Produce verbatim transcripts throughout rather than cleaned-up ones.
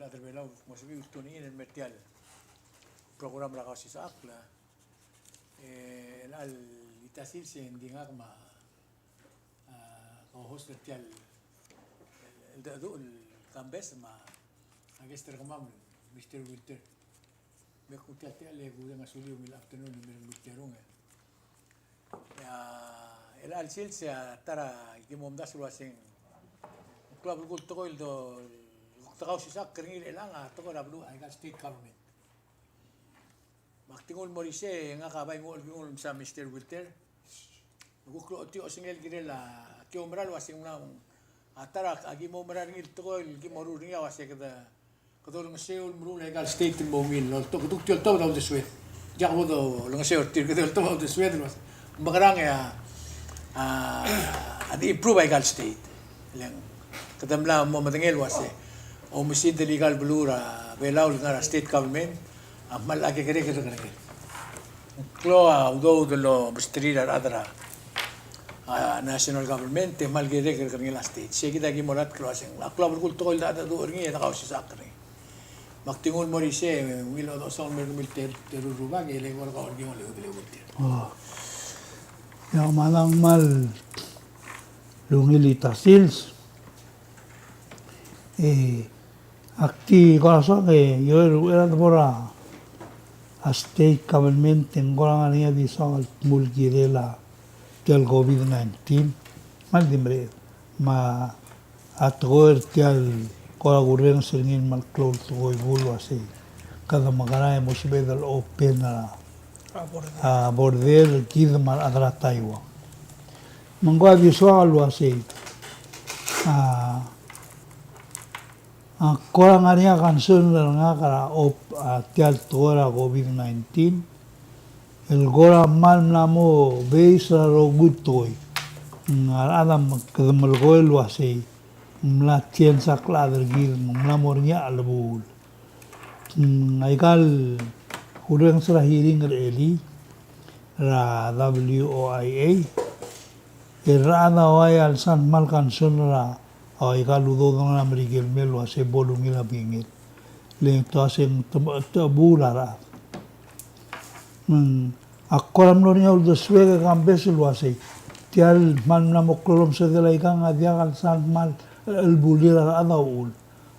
Chad er a Belau, mo sebechir el tune in el mer tia el program er a Kausisechakl. E, el, el ita sils e ng di ngak me a, a, co-host er tia el, el, el, el Kambes me a guest er kemam, Mister Wilter. Me kuk tia el techall e kuk di ngar er a suliu, good afternoon, me a Wilter, e. A, el, el sils e a ta er a ki mo omdasu el uaseng, ng klou a belkul tekoi el do, kuk kausisechakl er ngii er chelechang a tekoi er a beluu, aika el state government. Me ak di nguu el mo er isei, ngak a bai nguu el, nguu el msa Mister Wilter. Me kuk lochotii a osengel el kirel a ki oumera el uaseng ng mla, a ta er a ki mo oumera er ngii el tekoi el ki mo ruul er ngii a uasei kede, kede olengeseu el meruul aika el state el mo ungil. Olto, kede kuk di oltobed a uldesued. Diak bo dolengeseu er tir, kede oltobed a uldesued el uasei mekerang e a, a, a di improve aika el state. E le ng kede mla mo medengei el uasei oumesingd el aika el beluu er a Belau el ngar er a state government a kmal kekerei el kerengel. Ng klou a udoud el omesterir a rechad er a, a, national government, e kmal kekerei el kerengel a state. Sei kid a ki mo olatk el uaseng, a klou a belkul tekoi el dechedecheduch er ngii e de kausisechakl er ngii. Me ak di nguu el mo er isei, e ungil a odechosong el mer kemiu el teru el rubak, e le kora kau er kemiu el ulemuchel. Oh. Ia, me a kmal ungil ita sils. E, ak di kora soak e, io, er a uchei er a debo er a state government e ng kora ngar er ngii a di soak el dmu el kirel a tia el COVID nineteen. Kmal di mereched. Me a tekoi er tia el kora kurrenges er ngii el kmal klou el tekoi el kmo el uasei kede mekerang e mo sebeched el open a, a border er kid me a rechad er a Taiwan. Me ng kora di soak el uasei, a, a kora ngar er ngii a concern er ngak er a op, a, tia el tekoi er a COVID nineteen el kora kmal mla mo base er a rokui el tekoi. Ng a rechad a kede melekoi el uasei ng mla change a klechad er kid, me ng mla mo er ngii a chelebuul. Mm, aika el kurrenges er a hearing er elii er a W O I A, e a rechad a ua el sal kmal concern er a, a, aika el udoud el ngar er a Merikel el mei el uasei bo lungil a bekingel. Le ng ua se ng te, te, techebuul a rechad. Mm, ak kora mlo er ngii a uldesuek e Kambes el uasei tia el kmal mla mo klou el omesodel aikang a diak el sal kmal, e, chelebulir a rechad a uchul.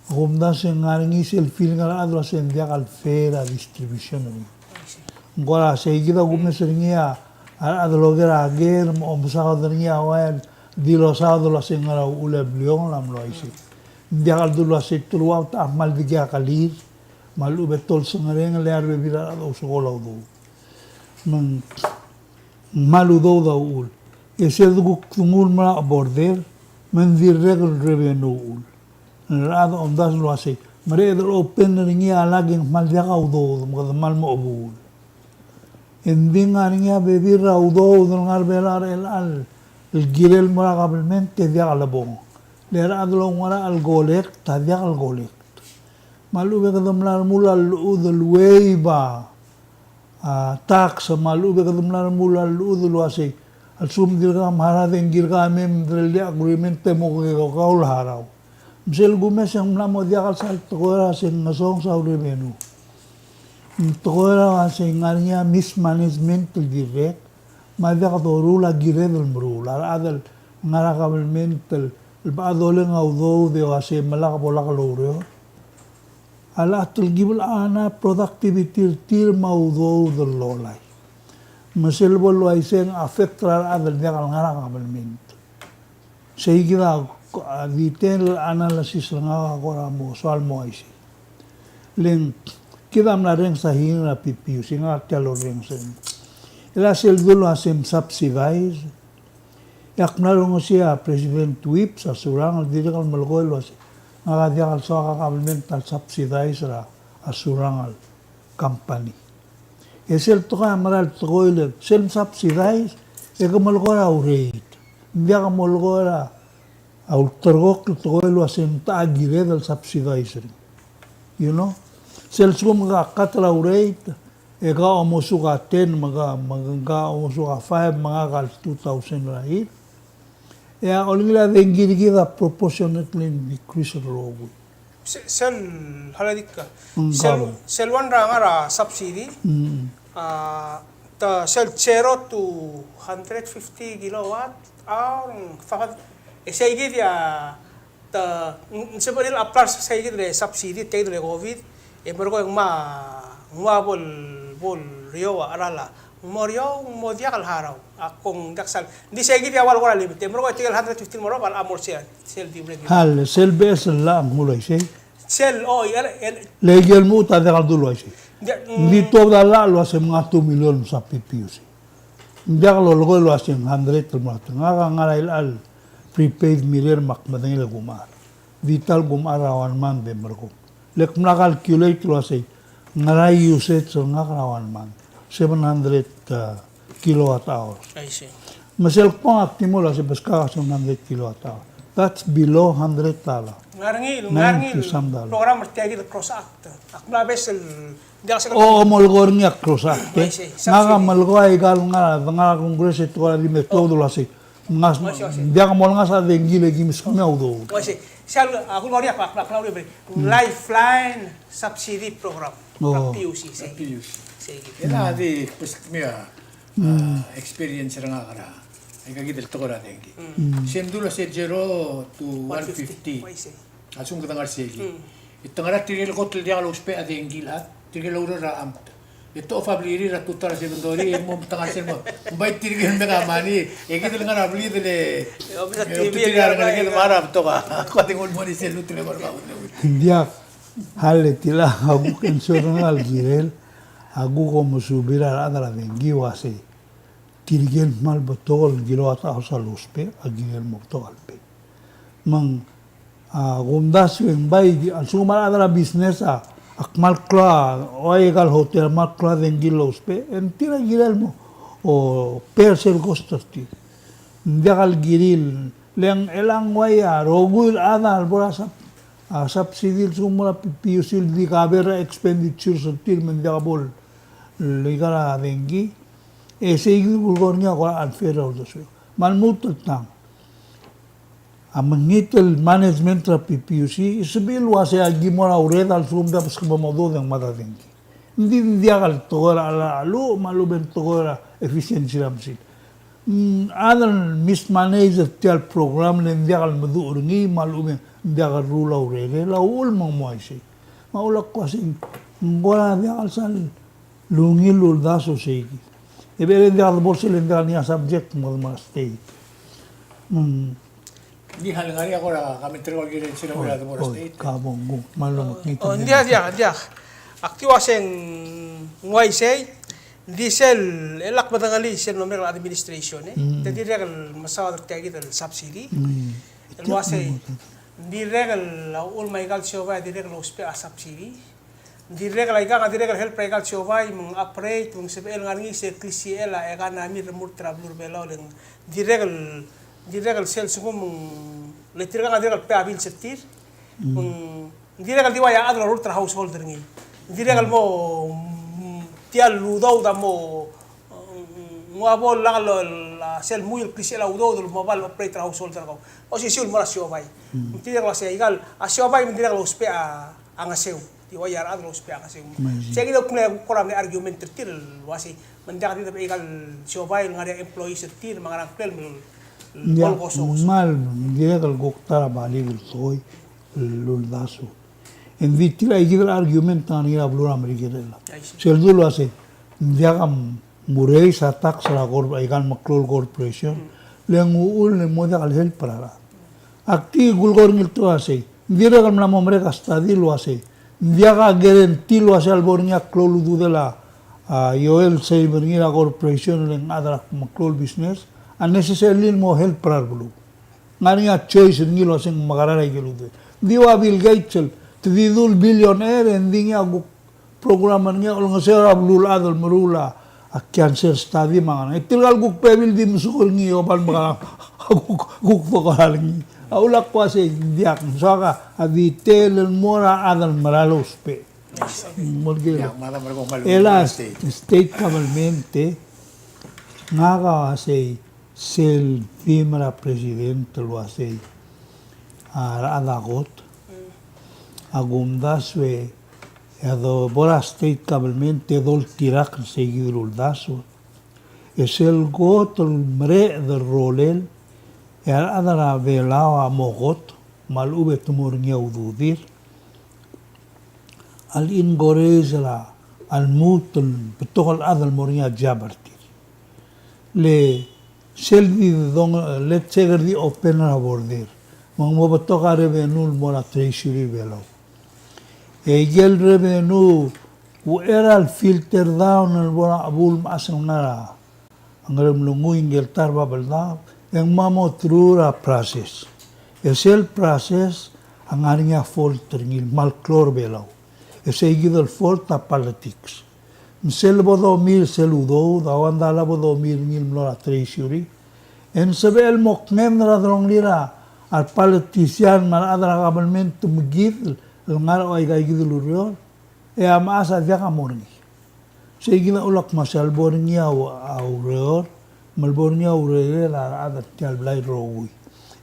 Ak omdasu e ng ngar er ngii sel feeling er a rechad el uasei ng diak el fair a distribution er ngii. Ng kora sei kid a kumes er ngii a rechad el oker a ker me a omesaod er ngii a ua el di losaod el uasei ng ngar er a uchul e bliongel a mlo uaisei. Ng diak el dul uasei throughout a kmal dikea kelir, me a lechub e te olsengerengel e a rebebil er a rechad a ousekool a udoud. Me ng kmal udoud a uchul. E sel dekuk denguu el mo er a border, me ng dirrek el revenue a uchul. E a rechad a omdasu el uasei mereched el open er ngii a lak e ng kmal diak a udoud, me kede kmal mo chebuul. E ng di ngar er ngii a bebil er a udoud el ngar er a Belau er chelechang el kirel el mo er a government e diak lebong. Le a rechad el oungerachel el collect, a diak el collect. Me a lechub e kede mla remuul a llechud el waive a, a, tax, me a lechub e kede mla remuul a llechud el uasei a lsekum dirkak mharad e ng kirkak a mei me derellii a agreement e mo kekau el harau. Me sel kumes e ng mla mo diak el sal tekoi er a se ng ngesonges a revenue. Ng tekoi er a se ng ngar er ngii a mismanagement el dirrek, me a diak doruul a kired el meruul. A rechad el ngar er a government el, el bechad oleng a udoud e uasei me lak bo lak loureor. A lak telkib el ana productivity er tir me a udoud el lolai. Me sel bo el uaisei e ng affect er a rechad el diak el ngar er a government. Sei kid a, a detail analysis er ngak a kora mo soal mo uaisei. Le ng kid a mla rrenges a hearing er a P P U C, ngak a tia el orrenges er ngii. E le sel dul uasei ng subsidize, e ak mla rongesii a President Whipps a Surangel el dirrek el melekoi el uasei ngak a diak el soak a government a subsidize er a Surangel company. E sel tekoi a mera el tekoi el sel subsidize, e ke melekoi er a rate. Ng diak melekoi er a ulterekokl el tekoi el uasei ng techa kired el subsidize er ngii. You know? Sel lsekum ke cut er a rate, e ke omosuk a ten, me ke, me ke omosuk a five, me ngak a two thousand er a year. E a olengit a dengki er kid a proportionately decrease el rokui. Se-, sel, haladik ka. Mm, sel, kau. Sel ua ngar er a subsidy, mm, a, ta sel zero to hundred fifty kilowatt hour, ng, fa-, e sei kid a, ta, ng, ng sebechel a plus sei kid el subsidy, tia kid el COVID, e merekong e ng mo, ng mo bo el, bo el riou a cheral a Ng mo er eou, ng mo diak el harau. A kung diak sal. Ng di sei kid a ua el kora limit. E merekong e tirke el hundred fifty el mo er eou, a mo er sei, sel di regular. Hal, sel beches el llach a ng uaisei. Sel, o, el, el. Le ikel lmuut a diak el dulu uaisei. Ng di, mm, ng di tuobed a llach el uase ng mnga two million el msa PPUC. Ng diak lolekoi el uase ng hundred el mo er a tang. Ngak a ngar er a ilecha el prepaid meter me ak medengei el kumechar. Di ta el kumechar er a one month e merekong. Le ak mla calculate el uasei, ngera usage er ngak er a one month. Seven hundred, uh, kilowatt hour. I see. Me sel kbong ak di mo el uasei, beskak a seven hundred kilowatt hour. That's below hundred dollar. Ngar er ngii, ngar er ngii. Ninety some dollar. Program er tia kid el CROSS Act. Ak mla bes el, diak sel. O, melekoi er ngii a CROSS Act, e. I see. Ngak a melekoi a ikal ngar er a, ngar er a Congress e te kora di me tuobed el uasei. Ngas, o, sei, o, sei. Ng diak mo ngasech a dengki le ki meskemiu a udoud. O, sei. Sel, a, kulekoi er ngii a, a, a, a, Lifeline Subsidy Program. O. A PUC, sei. PUC. Sei. E a di, pues, mira, mm, a, experience er ngak er a, aika kid el tekoi er a dengki. Mm. Sel dulu a se zero to one fifty. One fifty. O, sei. A lsekum kede ngar er sei kid. Mm. E te ngar er a tirke el kot el diak lousbech a dengki el chad, tirke el oureor er a amt. E te ofa blirir a tutau er a seven thirty, e mo te ngar er sel mo. Ng bai tirke el mei a mani, e kid el ngar er a blid el, e, e, obis er a T V, e, tirke el ngar er a, ngar er a betok a, ko a di nguu el mo er sel lmuut el mo er a. Ng diak, hal e tilechang a kuk answer er ngak el kirel, a kuk omesuub er a rechad er a dengki el uasei. Tirke el kmal betok el kilowatt hours a lousbech, a kirel mo betok a lbech. Me ng, a, kumdasu e ng bai, a lsekum a rechad er a business a, a kmal klou a, ua ikal hotel a kmal klou a dengki el lousbech, e ng tir a kirel mo, o, bear sel cost er tir. Ng diak el kirir, le ng chelechang ua a rokui el chad a lebo er a sub-, a subsidy el lsekum mo er a PUC el di cover er a expenditures er tir me ng diak bo el ikal a dengki. E sei kid el kulekoi er ngii a kora unfair er a uldesuek. Me a lmuut el tang. A mekngit el management er a PPUC, e sebechir el uasei a ki mo er a urered a lsekum e ng diak beskebem a udoud e ng mad a dengki. Ng di ng diak el tekoi er a, a, a lu, me a lechub e ng tekoi er a efficiency er a mesin. Mm, a chad el mismanage er tia el program le ng diak el meduch er ngii, me a lechub e ng diak el ruul a urerel, a uchul me ng mo uaisei. Me a uchul a kuk uasei, ng kora diak el sal lungil el uldasu sei kid. E be e ng diak de bo er sel, ng diak el ngii a subject me kede mo er a state. Mm. Ng di hal ngar er ngii a kora comment er kau el kirel sel, oh, mo er a, oh, state. Kabong, kuk, me a lomekngit. Oh, ng diak, diak, diak. Ak di uasei ng uaisei, ng di sel, e lak medengelii sel mlo merek el administration, e. Mm. Te dirrek el mesaod er tia kid el subsidy. Mm. El uasei, ng dirrek el, a uchul me a ikal siobai a dirrek el ousbech a subsidy. Ng dirrek el aikang a dirrek el help er a ikal siobai me ng operate, me ng sebechel ngar er ngii sel klisichel a economy el remurt er a beluu er a Belau, le ng dirrek el, dirrek el sel lsekum me ng, le tirkang a dirrek el pay a bills er tir. Mm. Me ng dirrek el di ua a chad el orurt er a household er ngii. Ng dirrek el mo, mm, tia el udoud a mo, mm, ng ua bo el lak el, el, a, sel mui el klisichel a udoud el mo bai el operate er a household er kau. Osisiu el mo er a siobai. Mm. Ng dirrek el uasei a ikal, a siobai me ng dirrek el ousbech a, a ngeseu. Di ua a rechad el ousbech a ngeseu. Sei kid a kuk mle kora mle argument er tir el uasei, me ng diak di debechii a ikal siobai el ngar er ngii a employees er tir me a ngerang, klel me ng, ng diak, kmal, ng dirrek el kuk ta er a valid el tekoi el uldasu. E ng di tia kid el argument a ngar er ngii er a beluu er a Merikel. I see. Sel dulu el uasei, ng diak a meraise a tax er a corp-, a ikal meklou el corporation, le ng uchul e ng mo diak el help er a rechad. Ak di kulekoi er ngii el tekoi el uasei, ng dirrek el mla mo merek a study el uasei, ng diak a guarantee el uasei a lebo er ngii a klou el ududel a, a, ioel el save er ngii er a corporation le ng chad er a meklou el business a necessarily el mo help er a rebeluu. Ng ngar er ngii a choice er ngii el uasei ng mekerang er a ikel ududel. Ng di ua Bill Gates el, te di dul billionaire, e ng di ngii a kuk program er ngii a olengeseu er a beluulechad el meruul a cancer study me a ngerang. E tirkal kuk bebil di mesuk er ngii e oba el mekerang a kuk, kuk doker er ngii. A uchul a kuk uasei ng diak, ng soak a detail el mo er a chad el mera el ousbech. Mo er ngii. E a state government, e, ngak a uasei, sel theme er a president el uasei, a, rechad a kot. Mm. A kumdasu e a dobo er a state government e doltirakl er seikid el uldasu. E sel kot el mereched el rolel, e a rechad er a Belau a mo kot, me a lechub e te mo er ngii a ududir. A le encourage er a lmuut el betok el chad el mo er ngii a job er tir. Le sel di dong, let's say, ke di open er a border, me ng mo betok a revenue el mo er a treasury er a Belau. E ikel revenue, uchei er a le filter down el bo er a chebuul el mechas el ngar er a Ngeremlengui, Ngikelta er a Babeldaob, e ng mo through er a process. E sel process a ngar er ngii a fault er ngii el kmal klou er a Belau. E seikid el fault a politics. Me sel bo domiu er sel udoud, a ua ng diak bo domiu er ngii el mlo er a treasury. E ng sebechel el mo kngem er a delongelir a re politician me a rechad er a government me kid el ngar er a ua ikaikid el ureor. E a mechas a diak a mo er ngii. Seikid a ulak me sel bo er ngii a u-, a ureor, me le bo er ngii a ureor er a rechad er tia el blai el rokui.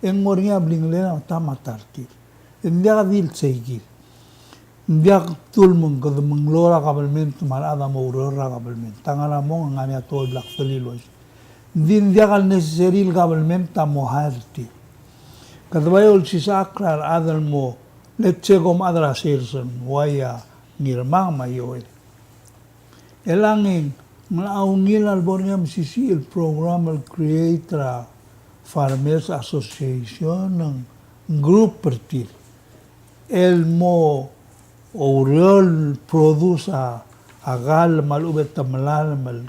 E ng mo er ngii a blingelel a ta me a ta er tir. E ng diak di le seikid. Ng diak dul me ng kede menglou er a government me a rechad a mo oureor er a government. A ngar er a mong e ng ngar er ngii a tekoi el bla kdulii el uaisei. Ng di ng diak el necessary el government a mo hire er tir. Kede bai olsisechakl er a rechad el mo, let's say, kom chad er a sers, ng uai a Ngirmang me a Ioel. E le ng, ng locha ungil a lebo er ngii a mesisiich el program el create er a Farmers Association, ng group er tir el mo oureor el produce a, a kall me a lechub e te melalem el,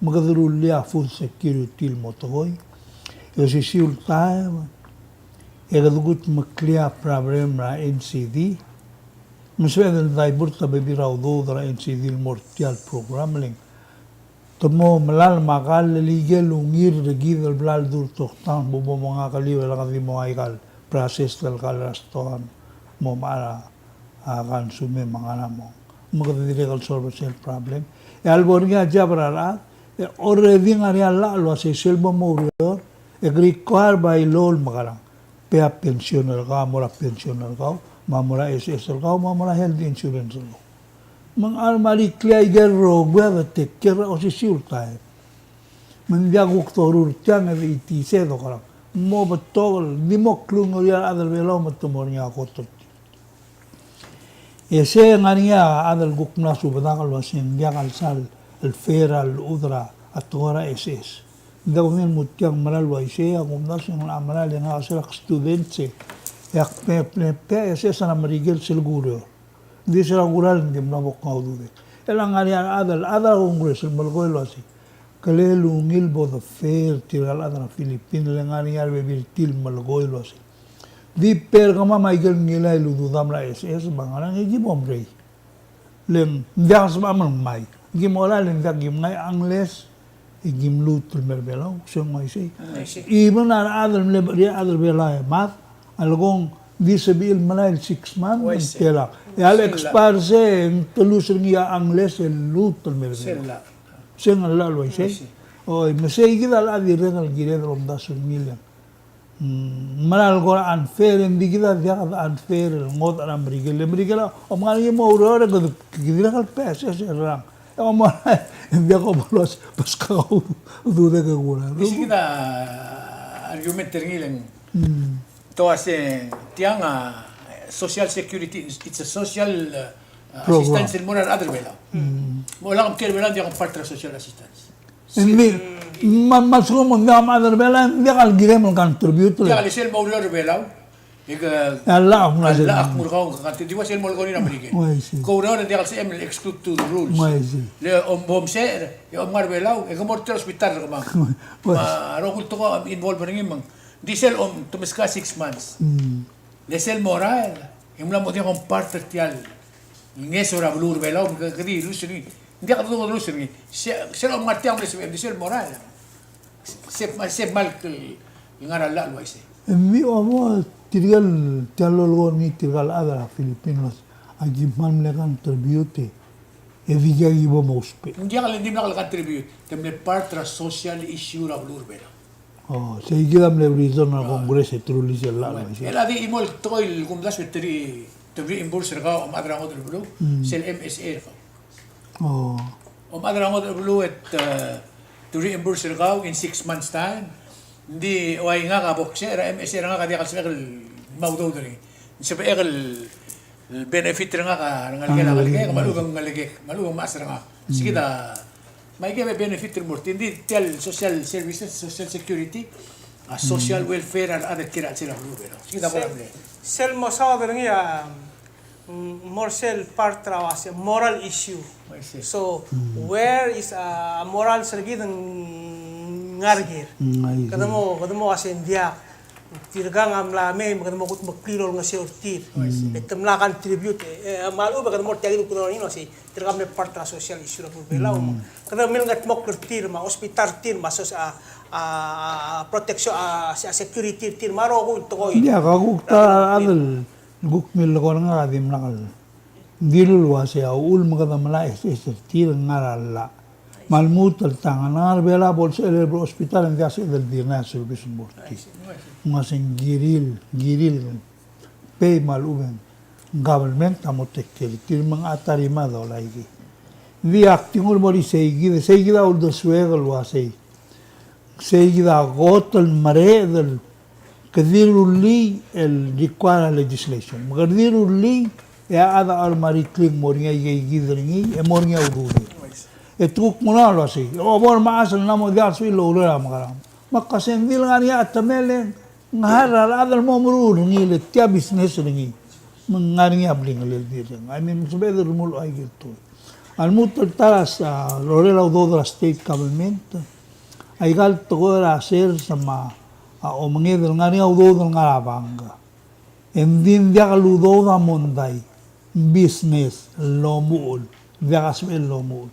me kede rullii a food security el mo tekoi. E osisiu el taem e kede kutmeklii a problem er a N C D. Me sebeched el divert a bebil er a udoud er a N C D el mo er tia el program el ng te mo melalem a kall el ikel ungil er kid el bla ledu er a toktang, bo mo mengakelii e lak di mo aika el process el kall er a stoa el mo mechar a consume me a ngar er a mong. Me kede dirrek el solve sel problem. E a lebo er ngii a job er a rechad, e already ng ngar er ngii a llach el uasei sel bo mo oureor, e ke require by law el mekerang. Pay a pension er kau, a mo er a pension er kau, me a mo er a S S er kau, me a mo er a health insurance er kau. Me ng kmal meringel a ikel rokui a de take care er a osisiu el taem. Me ng diak kuk doruul er tiang e de itiisei e dokerang. Mo betok el, di mo klungiolel a rechad er a Belau me te mo er ngii a kot er tir. E sei e ng ngar er ngii a chad el kuk mla subedak el uasei ng diak el sal el fair a llechud er a tekoi er a S S. Ng diak kudengei el mo tiang el mera el uaisei, a kumdasu e ng locha mera el ngak sel ak student sei. E ak mle, mle pay a S S er a Merikel sel kureor. Ng di sel kureor e ng di mla bo kngau a ududek. E le ng ngar er ngii a rechad el, chad er a Congress el melekoi el uasei, kele ungil bo de fair tirka el chad er a Philippines, le ngar er ngii a rebebil er tir el melekoi el uasei, di pay er kemam a ikel ngilai el ududam er a S S, me a ngerang e ki bo mrei. Le ng diak sebecham el ngmai. Ki mo er a le ng diak ki mngai unless e ki mluut el mei er a Belau, se ng uaisei. Uaisei. Even a rechad el mle, rechad er a Belau e mad, a lekong di sebechir el melai el six months, uaisei, ng telak. E a le expire se ng te lose er ngii a unless e lluut el mei er a Belau. Se ng llach el uaisei. Uaisei. Oi, me sei kid a locha dirrek el kired el omdasu er ngii le ng Mm, mera el kora unfair, e ng di kid a diak de unfair el ngodech er a Merikel. Le Merikel a, om ngar er ngii mo oureor e kede, kede dirrek el pay a S S er a rang. E om, e ng diak kom luas, beskak a ududek e kora. Isei kid a argument er ngii le ng. Mm. Te uase tiang a social security, it's a social, uh, program, assistance el mo er a rechad er a Belau. Mm. Me a lak mkiei er a Belau, ng diak a part er a social assistance. Ng di, ma, ma lsekum ng diak a chad er a Belau, ng diak el kirem el contribute. Ng diak el sel mo oureor er a Belau. E ke, a llach a kmo er kau, ke contribute, di ua sel mo lekoi er a Merikel. Uaisei. Ke oureor e ng diak el sebechem el exclude to the rules. Uaisei. Le om bo msecher, e om ngar er a Belau, e ke mo er tia el hospital er kemam. Uaisei. Me a rokui el tekoi a involve er ngii me ng di sel om te meskau a six months. Mm. Le sel mo rael, e ng mla mo diak kom part er tia el ngeso er a beluu er a Belau, me ke, ke di lose er ngii. Ng diak dodengei el lose er ngii. Se, sel om ngar tiang me le sebechem di sel mo rael. Se, se kmal ngar er a llach el uaisei. Ng di mo tirke el, tia el lolekoi er ngii tirka el chad er a Philippines, a ki kmal mle contribute, e di kid a ki bo mousbech. Ng diak el, dimlak el contribute, te mle part er a social issue er a beluu er a Belau. O, sei kid a mle reason er a Congress e te rullii sel llach el uaisei. E a di chimo el tekoi el kumdasu e te di to reimburse er kau a omechad er a ngodech el beluu, mm, sel M S A er kau. Oh. Omechad er a ngodech el beluu e te, eh, to reimburse er kau in six months time. Ng di ua ngak a bo ksecher, a M S A er ngak a diak el sebechek el mo udoud er ngii. Ng sebechek el, el benefit er ngak a rengelekel a, ah, ngelekek, me a lechub e ng ngelekek, me a lechub e ng mechas er ngak. Mm. Sei kid a, me aike a benefit el mo er tir, ng di tia el social services, social security, a social, mm, welfare a rechad el kiei er a chelsel a beluu er a Belau. Sei kid a, sel, kora mle, sel mesaod er ngii a, mm, mo er sel part er a uase moral issue. I see. So, mm, where is a moral er kid el ngar er ker? Mm, I see. Kede mo, kede mo uase ng diak. Tirka a mla mei me kede mo kudmeklii el olengeseu er tir. I see. E te mla contribute, e, e, me a lechub e kede mo er tia kid el kudengei el uase tirka a mle part er a social issue er a beluu er a Belau. Mm. Kede milngetmokl er tir, me a hospital er tir, me a sos-, a, a, a, protection, a, a security er tir, me a rokui el tekoi. Ng diak, a kuk ta el chad el kuk milekoi er ngak a dimlak el dilu el uase a uchul me kede melai a S S er tir e ng ngar er a llach. Me a lmuut el tang, ng ngar er a Belau a bo lsebechel el bo er a hospital e ng diak sebeched el deny a service el mo er tir. Ng uase ng kirir, kirir el pay me a lechub e ng government a mo take care er tir me ng a ta er a mad a dolai kid. Ng di ak di nguu el mo er isei kid, sei kid a uldesuek el uasei. Sei kid a kot el mereched el ke di rullii el require a legislation. Me ke di rullii e a chad a ormari klik mo er ngii a ikei kid er ngii, e mo er ngii a ududir. E te kuk mo er a uasei, o bo el mechas el mla mo diak el sebechir el oureor a mekerang. Me ak uasei ng di le ngar er ngii a temel e ng hire er a rechad el mo meruul er ngii le tia business er ngii. Me ng ngar er ngii a blingelel di reng. I mean, sebeched el remuul a ikel tekoi. A lmuut el ta er a s-, a, lorael a udoud er a state government, aika el tekoi er a sers me a, a omenged el ngar er ngii a udoud el ngar er a bank. E ng di ng diak el udoud a mondai, business, el omuchel, ng diak a sebechel el omuchel.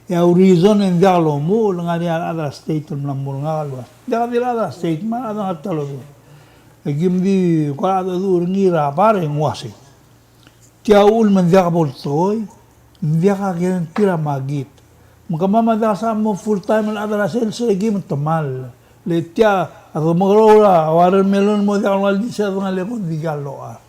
E a reason e ng diak lomuchel, ng ngar er ngii a rechad er a state el mla mo er ngak el uase, diak di rechad er a state, me a rechad er a ngar er a ta el obis. E kim di ko er a chedecheduch er ngii er a bar e ng uasei. Tia uchul me ng diak bo el tekoi, ng diak a guarantee er a makit. Me kemam a diak a sebechel mo full time el chad er a sales e kim temall. Le tia a demekerreu er a watermelon el mo diak el ua el di sel dengar el eko ng di diak locha.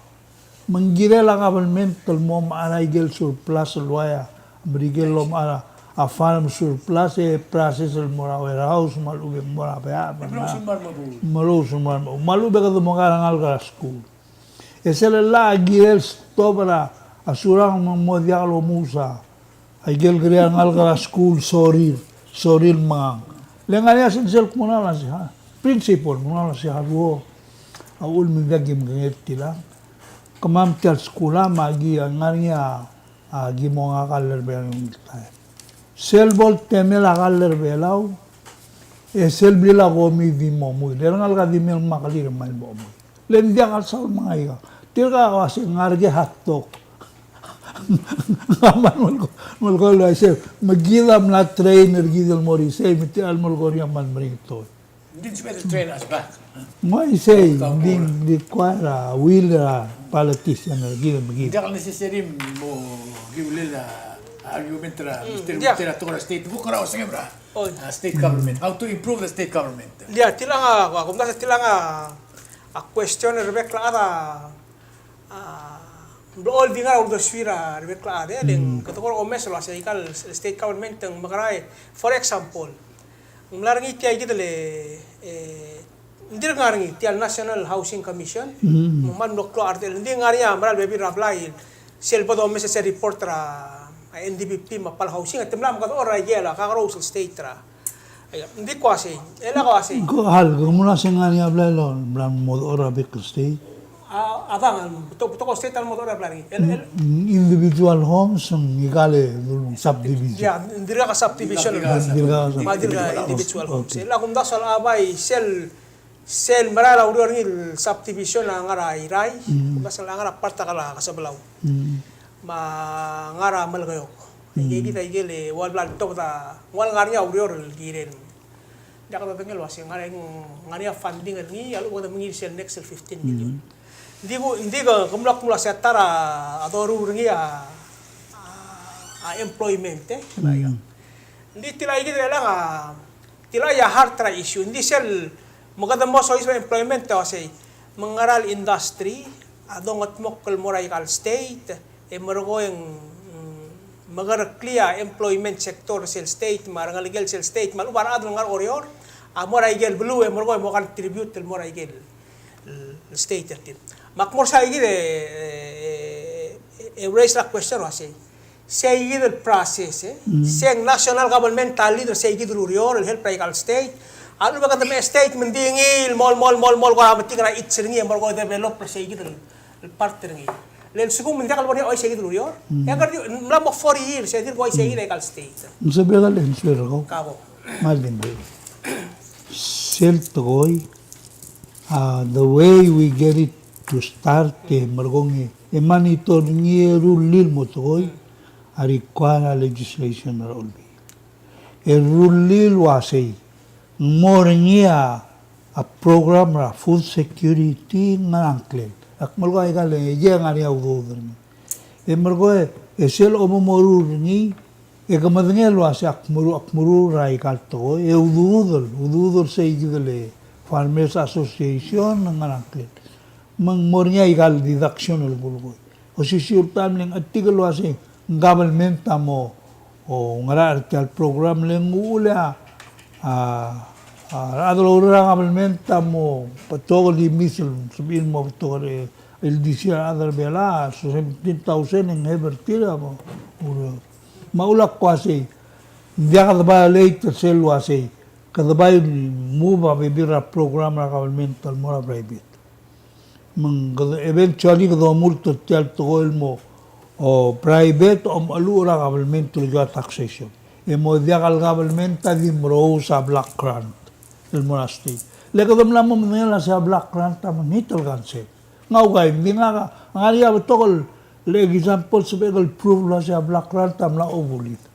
Me ng kirel a government el mo mechar a ikel surplus el uaia, me a ikel lomechar a farm surplus e process el mo er a warehouse me a lechub e ng mo er a beab, me a lechub e kede mo er a rengalek er a school. E sel llach a kirel stop er a Surangel me ng mo diak lomuus a ikel kirel a rengalek er a school, sorir, sorir el mengang. Le ngar er ngii a sensei el kmo ng uaisei, ha, principal, kmo ng uaisei, a duo, a uchul me ng diak kim kengei er tiang. Kemam tia el skuul a me aki ngar er ngii a, a ki mo ngak a kall er Belau el taem. Sel bo el temel a kall er Belau, e sel blil a komi di mo muil. E rengalek a di mei el ngmai a kelir me ng mo muil. Le ng diak a lsaul me ng aika. Tirka a uase ng ngar er ngii a hot dog. Ng kmal melekoi, melekoi el uaisei, me kid a mla train er kid el mo er isei, me tia el melekoi er ngii a kmal meringel tekoi. Ng di sebeched el train us back. Ng uaisei, ng di, ng di require a will er a politician er kid me kid. Ng diak el necessary mo kiulel a argument er a, mm, Mister, diak. Mister a tekoi er a state. Kuk ngar er a osengem er a, oh, a state government. How to improve the state government. Ng di a, tiang a, kuk, kumdasu e tiang a, a question er a rebek el chad a, a, ng blechoel di ngar er a uldesuir a rebek el chad, e le ng, mm, kede kora omes el uasei aika el state government ng mekera e, for example, ng mla er ngii tia kid el, e, ng dirk ngar er ngii tia el National Housing Commission, mm, me ng mla mo klou a redil, ng di ngar er ngii a mera el bebil er a blai, sel bo domes er sel report er a, a, N D P P me a Palau Housing, e te mla mo kede orrenges er a kakerous el state er a. Ng di ko uasei, e le ko uasei. Ko hal, ko mo uasei ngar er ngii a blai el mla mo dechor er a bek el state. A, a dang, betok, betok el state a mo dechor er a blai er ngii. El, el, mm, individual homes, ng ikal e dul subdivision. Ia, ng dirkak a subdivision. Ng dirkak a subdivision. Me a dirkak a individual homes. Okay. E le a kumdasu el bai sel, sel merael a ureor er ngii el subdivision a ngar er a Irrai, mm, kumdasu el ngar er a part er a Kesebelau. Mm. Me a ngar er a Melekeok. Mm. Aike kid a ikel ua el bla letobed a, ua el ngar er ngii a ureor el kirel. Diak dodengei el uasei ng ngar er ngii, ng ngar er ngii a funding er ngii, a lechub e kede mengiil sel next el fifteen million. Mm. Ng di ku, ng di ke, ke mla, ke mla se a ta er a doruul er ngii a, a, a employment, e. Mm. Ng di tia kid er chelechang a, tia a heart er a issue. Ng di sel, me kede mo soiseb a employment, e uasei, me ng ngera el industry, a dongedmokl el mo er a ikal state, e merekong, mm, mekereklii a employment sector er sel state, me a rengelekel sel state, me a lechub a rechad el ngar er a Oreor, a mo er a ikel beluu, e merekong e mo contribute el mo er a ikel, el state er tir. Me ak mo er sei kid e, e, e, e raise er a question el uasei. Sei kid el process, e. Mm. Sei ng national government a lead er sei kid el ureor, el help er a ikal state. A lechub e kede me state me ng di ngii el mo, mo, mo, mo, kora metik er a each er ngii, e merekong e develop er sei kid el, el part er ngii. Le lsekum ng diak el bo er ngii a uai sei kid el ureor. Mm. E kede di, ng mla mo forty years, e dirk uai sei kid er a ikal state. Ng sebechel el answer er kau. Kabo. Maldin be. Sel tekoi, a, the way we get it to start, e merekong e, e monitor er ngii e rullii el mo tekoi, a require a legislation er a Olbiil. E rullii el uasei, ng mo er ngii a, a program er a food security, ngerang ngklel. Ak melekoi a ikal, e, e ngar er ngii a udoud er ngii. E merekong e, e sel omomoruul er ngii, e ke medengei el uasei ak meruul, ak meruul er a ikal tekoi, e udoudel, udoudel sei kid el Farmers Association, ngerang ngklel. Me ng mo er ngii a ikal deduction el kulekoi. Osisiu el taem le ng chetik el uasei, ng government a mo, o, ngar er tial program le ng uchul e a, a, a rechad el oureor er a government a mo betok el imis el sebechir el mo betok el, el di sei a rechad er a Belau, so seventeen thousand e ng have er tir a mo, o, Me a ulak uasei, ng diak de violate er sel uasei, kede bai move a bebil er a program er a government el mo er a private. Me ng kede eventually kede omurt er tial tekoi el mo, o, private, om cheluch er a government el okiu a taxation. E mo diak el government a di merous a block grant el mo er a state. Le kede mla mo medengei el uasei a block grant a mekngit el cancel. Ng ua, ng di ngak a, ngar er ngii a betok el example sebechek el proof el uasei a block grant a mla obsolete.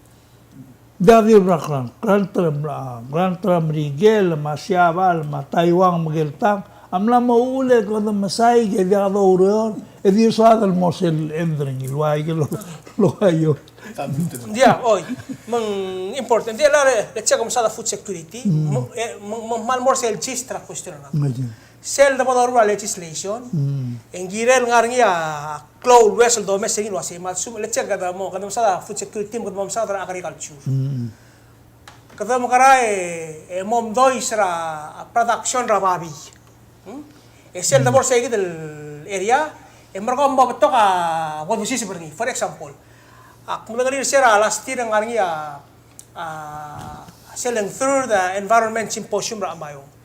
Diak di block grant, grant er a, grant er a Merikel, me a Siabal, me a Taiwan, me a Keltang, a mla mo uchul e kede mesaik e diak doureor, e di soad el mo sel end er ngii, el ua ikel, el ua io. Ng diak, oi, me ng important. Ng diak el, le check el mesaod a food security, me ng, e, me ng, me ng kmal mo er sel gist er a question er ngak. Sel debo doruul a legislation, e ng kirel ngar er ngii a klou el ues el domes er ngii el uasei, me a lsekum, let's say, kede mo, kede mesaod a food security, me kede mo mesaod er a agriculture. Kede mekerang e, e mo omdois er a production er a babii. E sel debo er sei kid el area, e merekong e mo betok a bo dosiseb er ngii. For example, ak medengelii er se er a last year e ng ngar er ngii a, a, sel third, a, environment symposium er a Meyuns.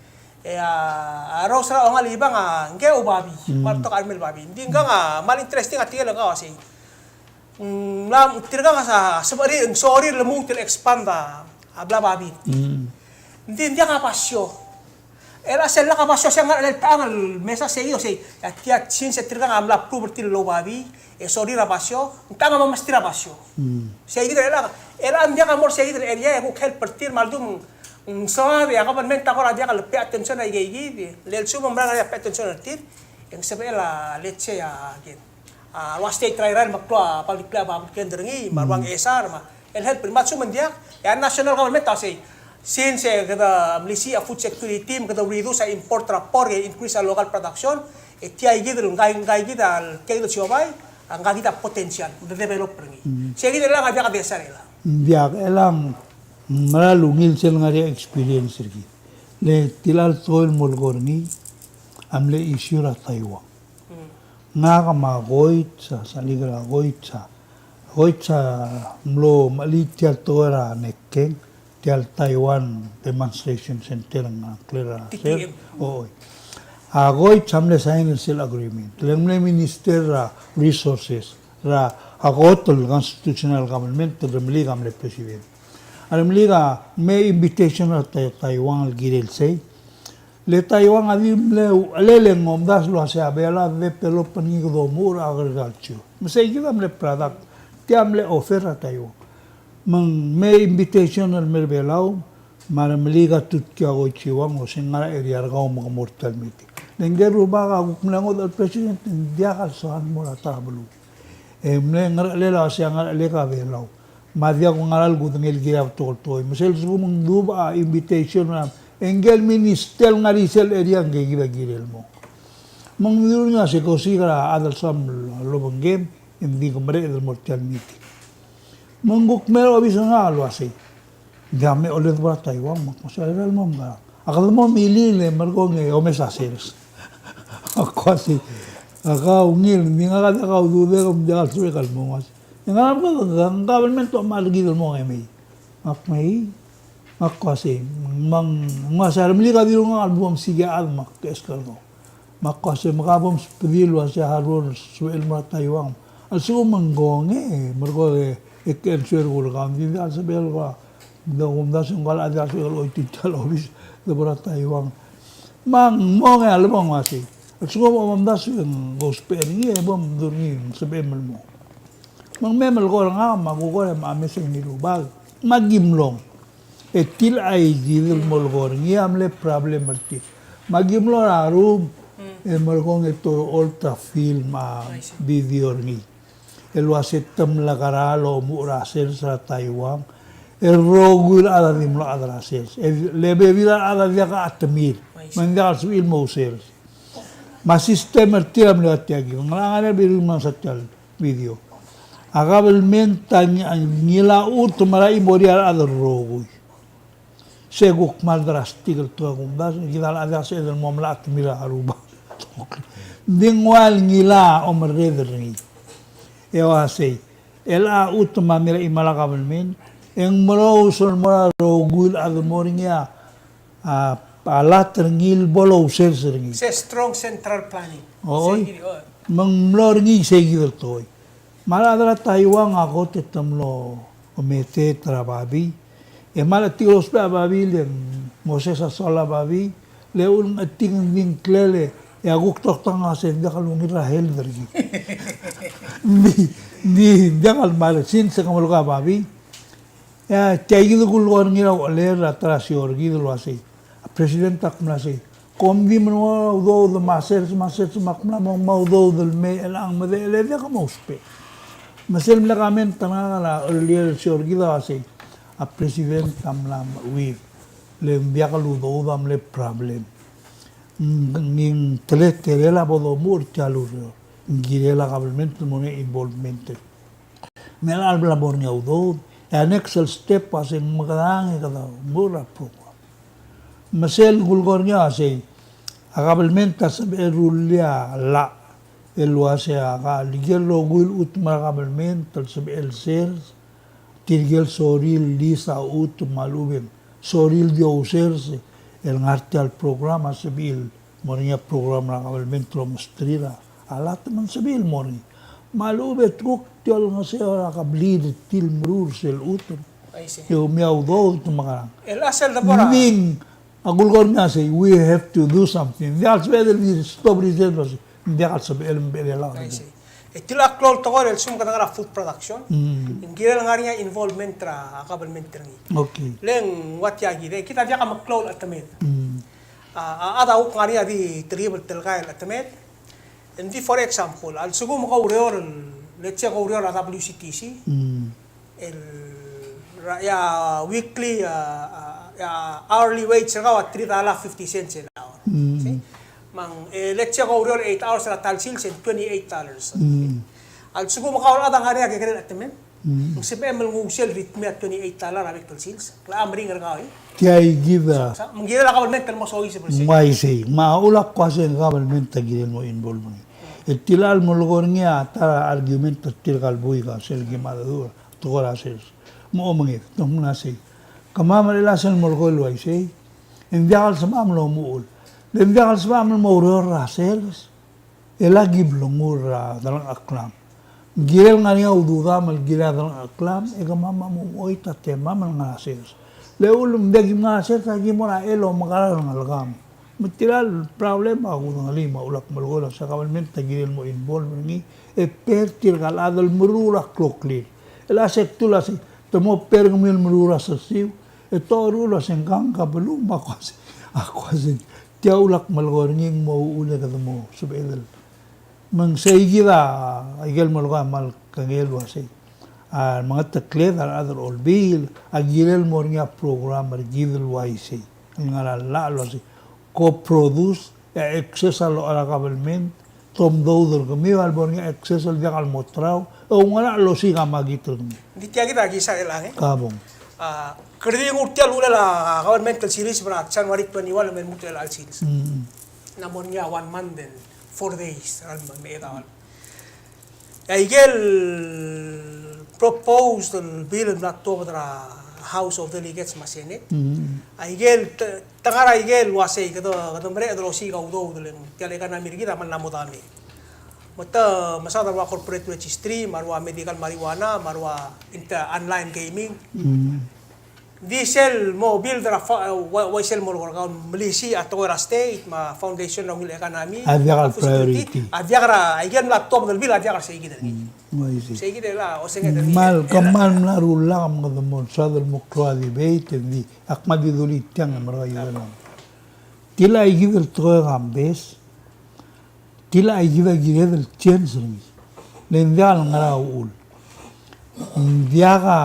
E a, a rous er a ongalibang a ngke el oubabii, me a betok a remei el babii. Ng di ngkang a, kmal interesting a tirke el kau a sei. Mm, ng mla, tirkang a sa, sebechir, ng sorir el lmuut el expand a, a blil a babii. Ng di ng diak a basio. E a sel lak a basio, se ng ngar er a techang el mesa sei, o sei, a tia since tirkang a mla prove er tir el oubabii, e sorir a basio, ng techang a mo mesterir a basio. Sei kid el, e a, e a ng diak a mo er sei kid el area, e kuk help er tir, me a ldu ng, ng soad e a government a kora diak el pay attention er a ikeikid, le lsekum ng mera el pay attention er tir, e ng sebechel a, let's say, a, again, a, el ua state er a Irrai el meklou a public, a public land er ngii, me a lua ng esar, me a, el help, me a lsekum ng diak, e a national government a sei, since, e, kede melisiich a food security, me kede reduce a import er a pork, e increase a local production, e tia kid el, ngka, ngka kid a, tia kid el siobai, a ngka kid a potential, de develop er ngii. Sei kid el ngar er a diak a desar el. Diak, e le ng mera el ungil sel ngar er ngii a experience er kid. Le tial tekoi el molekoi er ngii, a mle issue er a Taiwan. Ngak me a Goit, a, sel ikel a Goit, a. Goit a mlo melai tial tekoi er a Nekkeng, tial Taiwan Demonstration Center, ng ngklel a sel. Oi. A Goit a mle sign er sel agreement. Le ng mle minister er a resources, er a kot el constitutional government, Remeliik a mle president. A Remeliik a mle invitation er a Tai-, Taiwan el kirel sei. Le Taiwan a di mle uchelel e ng omdasu el uasei a Belau a develop er ngii kede omuchel er a agriculture. Me sei kid a mle product. Tia mle offer er a Taiwan. Me ng mle invitation el mer a Belau, me a Remeliik a tutkii a Goit Siwang el uasei ng ngar er a area er kau me ke mo er tial meeting. Le ngike el rubak a kuk mle ngodech el president, ng diak el soal el mo er a ta er a beluu. E mle ngerechelel a uasei a ngerechelek a Belau. Me a diak kungar er a kudengei el kirel a betok el tekoi. Me sel lsekum ng dubech a invitation er a, e ngike el minister el ngar er sel area ngke kid a kirel el mo. Me ng di ua se ko siik er a chad el soam el obengkem, e ng di ke mereched el mo er tia el meeting. Me ng kuk mei er a obis er ngak el uasei, ng diak me oled bo er a Taiwan, me ak uasei, a lebo el mo mekerang? A kede mo milil e merekong e omes a sers. Ak uasei, ak ungil, ng di ngak a diak a ududek, me ng diak el sebechek el mo uasei. E ngara me kede, ng government a omechar er kid el mo ngemei. Me ak mei, me ak uasei, me ng uasei a remeliik a dilu ngak el bo msiik a chad me ak ask er kau. Me ak uasei, me ka bo msubedii el uasei a ruul el sebechel el mo er a Taiwan. A lsekum ng kongei, e merekong e, e ke answer er kau, ng di diak el sebechel kau. Ng di kumdasu e ng kau a diak el sebechel el oitii tia el obis, de bo er a Taiwan. Me ng mong e a lebo ng uasei, a lsekum a omdasu e ng ousbech er ngii, e bo mdu er ngii, ng sebechem el mo. Me ng mei melekoi er ngak, me a kuk kora me a mesa e ng rubak. Me aki mlong. E tia el chais el mo lekoi er ngii a mle problem er tir. Me aki mlo er a room, e merekong e te olta film a video er ngii el uasei te mle kora lomuchel er a sers er a Taiwan. E rokui el chad a di mlo chad er a sers. E le bebil a chad a diak a chetemir. Me ng diak el sebechir el mo sers. Me a system er tir a mle ua tiakid. Ng ngar er ngii a bebil el mla mesa tia el video. A kabelment a ngi-, a ngilai a chutem er a chimorir a rechad el rokui. Se kuk kmal drastic el tekoi a kumdasu, e kid a locha diak el sebeched el mo mla chetemir a rubak. Ng di ng ua el ngilai a omerreder er ngii. E uasei, el a chutem a mera el chimo er a kabelment, e ng merous el mo er a rokui el chad el mo er ngii a a, a lat er ngii el bo lousers er ngii. Se strong central planning. Oi. Sei kid, oi. Me ng mlo er ngii sei kid el tekoi. Me a rechad er a Taiwan a kot e te mlo ometeet er a babii. E me a letik el ousbech a babii le ng moses a soal a babii. Le ulengetik e ng di ngklel e a kuk toktang a se ng diak el ungil er a health er kid. Ng di, ng di, ng diak el mle since ke melekoi a babii. E a, tia kid el kulekoi er ngii er a uchelel er a ta er a show er kid el uasei, a president a kmo sei, kom di mlo udoud me a sers, me a sers, me ak mla mo ngmai a udoud el mei, chelechang me de, e le diak mousbech. Me sel mle comment er ngak er a earlier show er kid a uasei, a president a mla mecheuid, le ng diak el udoud a mle problem. Ng, ng teletelel a bo domuchel er tia el ureor. Ng kirel a government el mo er ngii a involvement. Me a lebo el mo er ngii a udoud, e a next el step a se ng mekerang e kede mo er a program. Me sel kulekoi er ngii a sei, a kabelment a sebechel el rullii a llach el uasei a ka, ikel rokui el chutem er a kabelment el sebechel sers, tirkel sorir el lease a chutem me a lechub e ng sorir el di ousers el ngar tia el program a sebechir el mo er ngii a program er a kabelment el omesterir a llach me ng sebechir el mo er ngii. Me a lechub e te kuk di olengeseu er a kebliil er tir el meruul er sel chutem. I see. E omii a udoud me a mekerang. El a sel de bo er a. Ng di a kulekoi er ngii a sei, we have to do something. Ng diak el sebeched el di stop er sel, ng diak el sebeched el mebechel a. I see. E tia a klou el tekoi el lsekum kede ngar er a food production. Mm. Ng kirel ngar er ngii a involvement er a government er ngii. Okay. Le ng ua tia kid, e kid a diak a meklou el chetemed. Mm. A, a, a chad a kuk ngar er ngii a di telkib el telkai el chetemed. Ng di, for example, a lsekum ke oureor, let's say ke oureor er a W C T C, mm, el, er a, a weekly, a, a, a hourly wage er kau a three dollar fifty cents an hour. Mm. See? Me ng, e, let's say ke oureor eight hours er a ta el sils e ng twenty-eight dollars. Mm. A lsekum ke chad a ngar er ngii a kekerei el chetemed, mm, ng sebechem el nguu sel ritmii a twenty-eight dollar a bek el sils. Ng locha meringel er kau, e? Tia kid a. Sa, sa, me ng kirel a government el mo soiseb er sei. Ng uaisei. Me a uchul a kmo a sei, government a kirel mo involve er ngii. E tia el melekoi er ngii a ta er a argument er tirka el buik a sel ki mla dedu, tekoi er a sers. Mo omenged, te mla sei. Kemam a mera el sel melekoi el uaisei. E ng diak el sebecham el omuchel. Le ng diak el sebecham el mo oureor er a sers. E le ki blengur er a delengcheklam. Ng kirel ngar er ngii a ududam el kirel a delengcheklam, e kemam a mo oit a temam el ngar er a sers. Le uchul me ng diak kim ngar er a sers, a ki mo er a chelsel a omekerang er a ngelekam. Me tia el problem a kudengelii me a uchul a kmal melekoi el uasei a kabelment a kirel mo involve er ngii, e per tirka el chad el meruul a kloklir. E le a se kdu el uasei, te mo per kemiu el meruul a sesiu, e te oruul el uasei ngkang ka beluu me a ko uasei, a ko uasei. Tia uchul a kmal melekoi er ngii ng mo uchul e kede mo sebechel. Me ng sei kid a ikel melekoi a kmal kengei el uasei, a mengetekled a rechad er a Olbiil a kirel mo er ngii a program er kid el uaisei. El ngar er a llach el uasei, co-produce e a access a locha er a government, te omdaod er kemiu a lebo er ngii a access el diak el mo terau, e oungerachel el osiik a makit er kemiu. Ng di tia kid a kisa el ang, e? Kabong. A, kede di nguu tia el uchul a government el sils er a January twenty-one el me lmuut er chelecha el sils. Mm. Ng mo er ngii a one month and four days, er a me, me, Aike el proposed el bill el mla tuobed er a House of Delegates me a Senate. Mm. Aike el te-, te ngar er aike el uasei kede, kede mereched el osiik a udoud el ng tia el economy er kid a mla mo dami. Me te mesaod a rua corporate registry, me a rua medical marijuana, me a rua inter-, online gaming. Mm. Di sel mo build er a fa-, ua-, uaisei el mo er kau el melisiich a tekoi er a state me a foundation er a ungil economy. A diak el priority. A diak er a, aike el mla tuobed el bill a diak er seikid er ngii. Mm, uaisei. Seikid el a, osenged er ngii. Kmal, kmal mla er a ulak me kede mo mesaod el mo klou a debate, e ng di, ak kmal di dulii tiang e merekong e ng. Tilecha ikid el tekoi er a Kambes, tilecha ikid a kired el change er ngii. Le ng diak el ngar er a uchul. Ng diak a,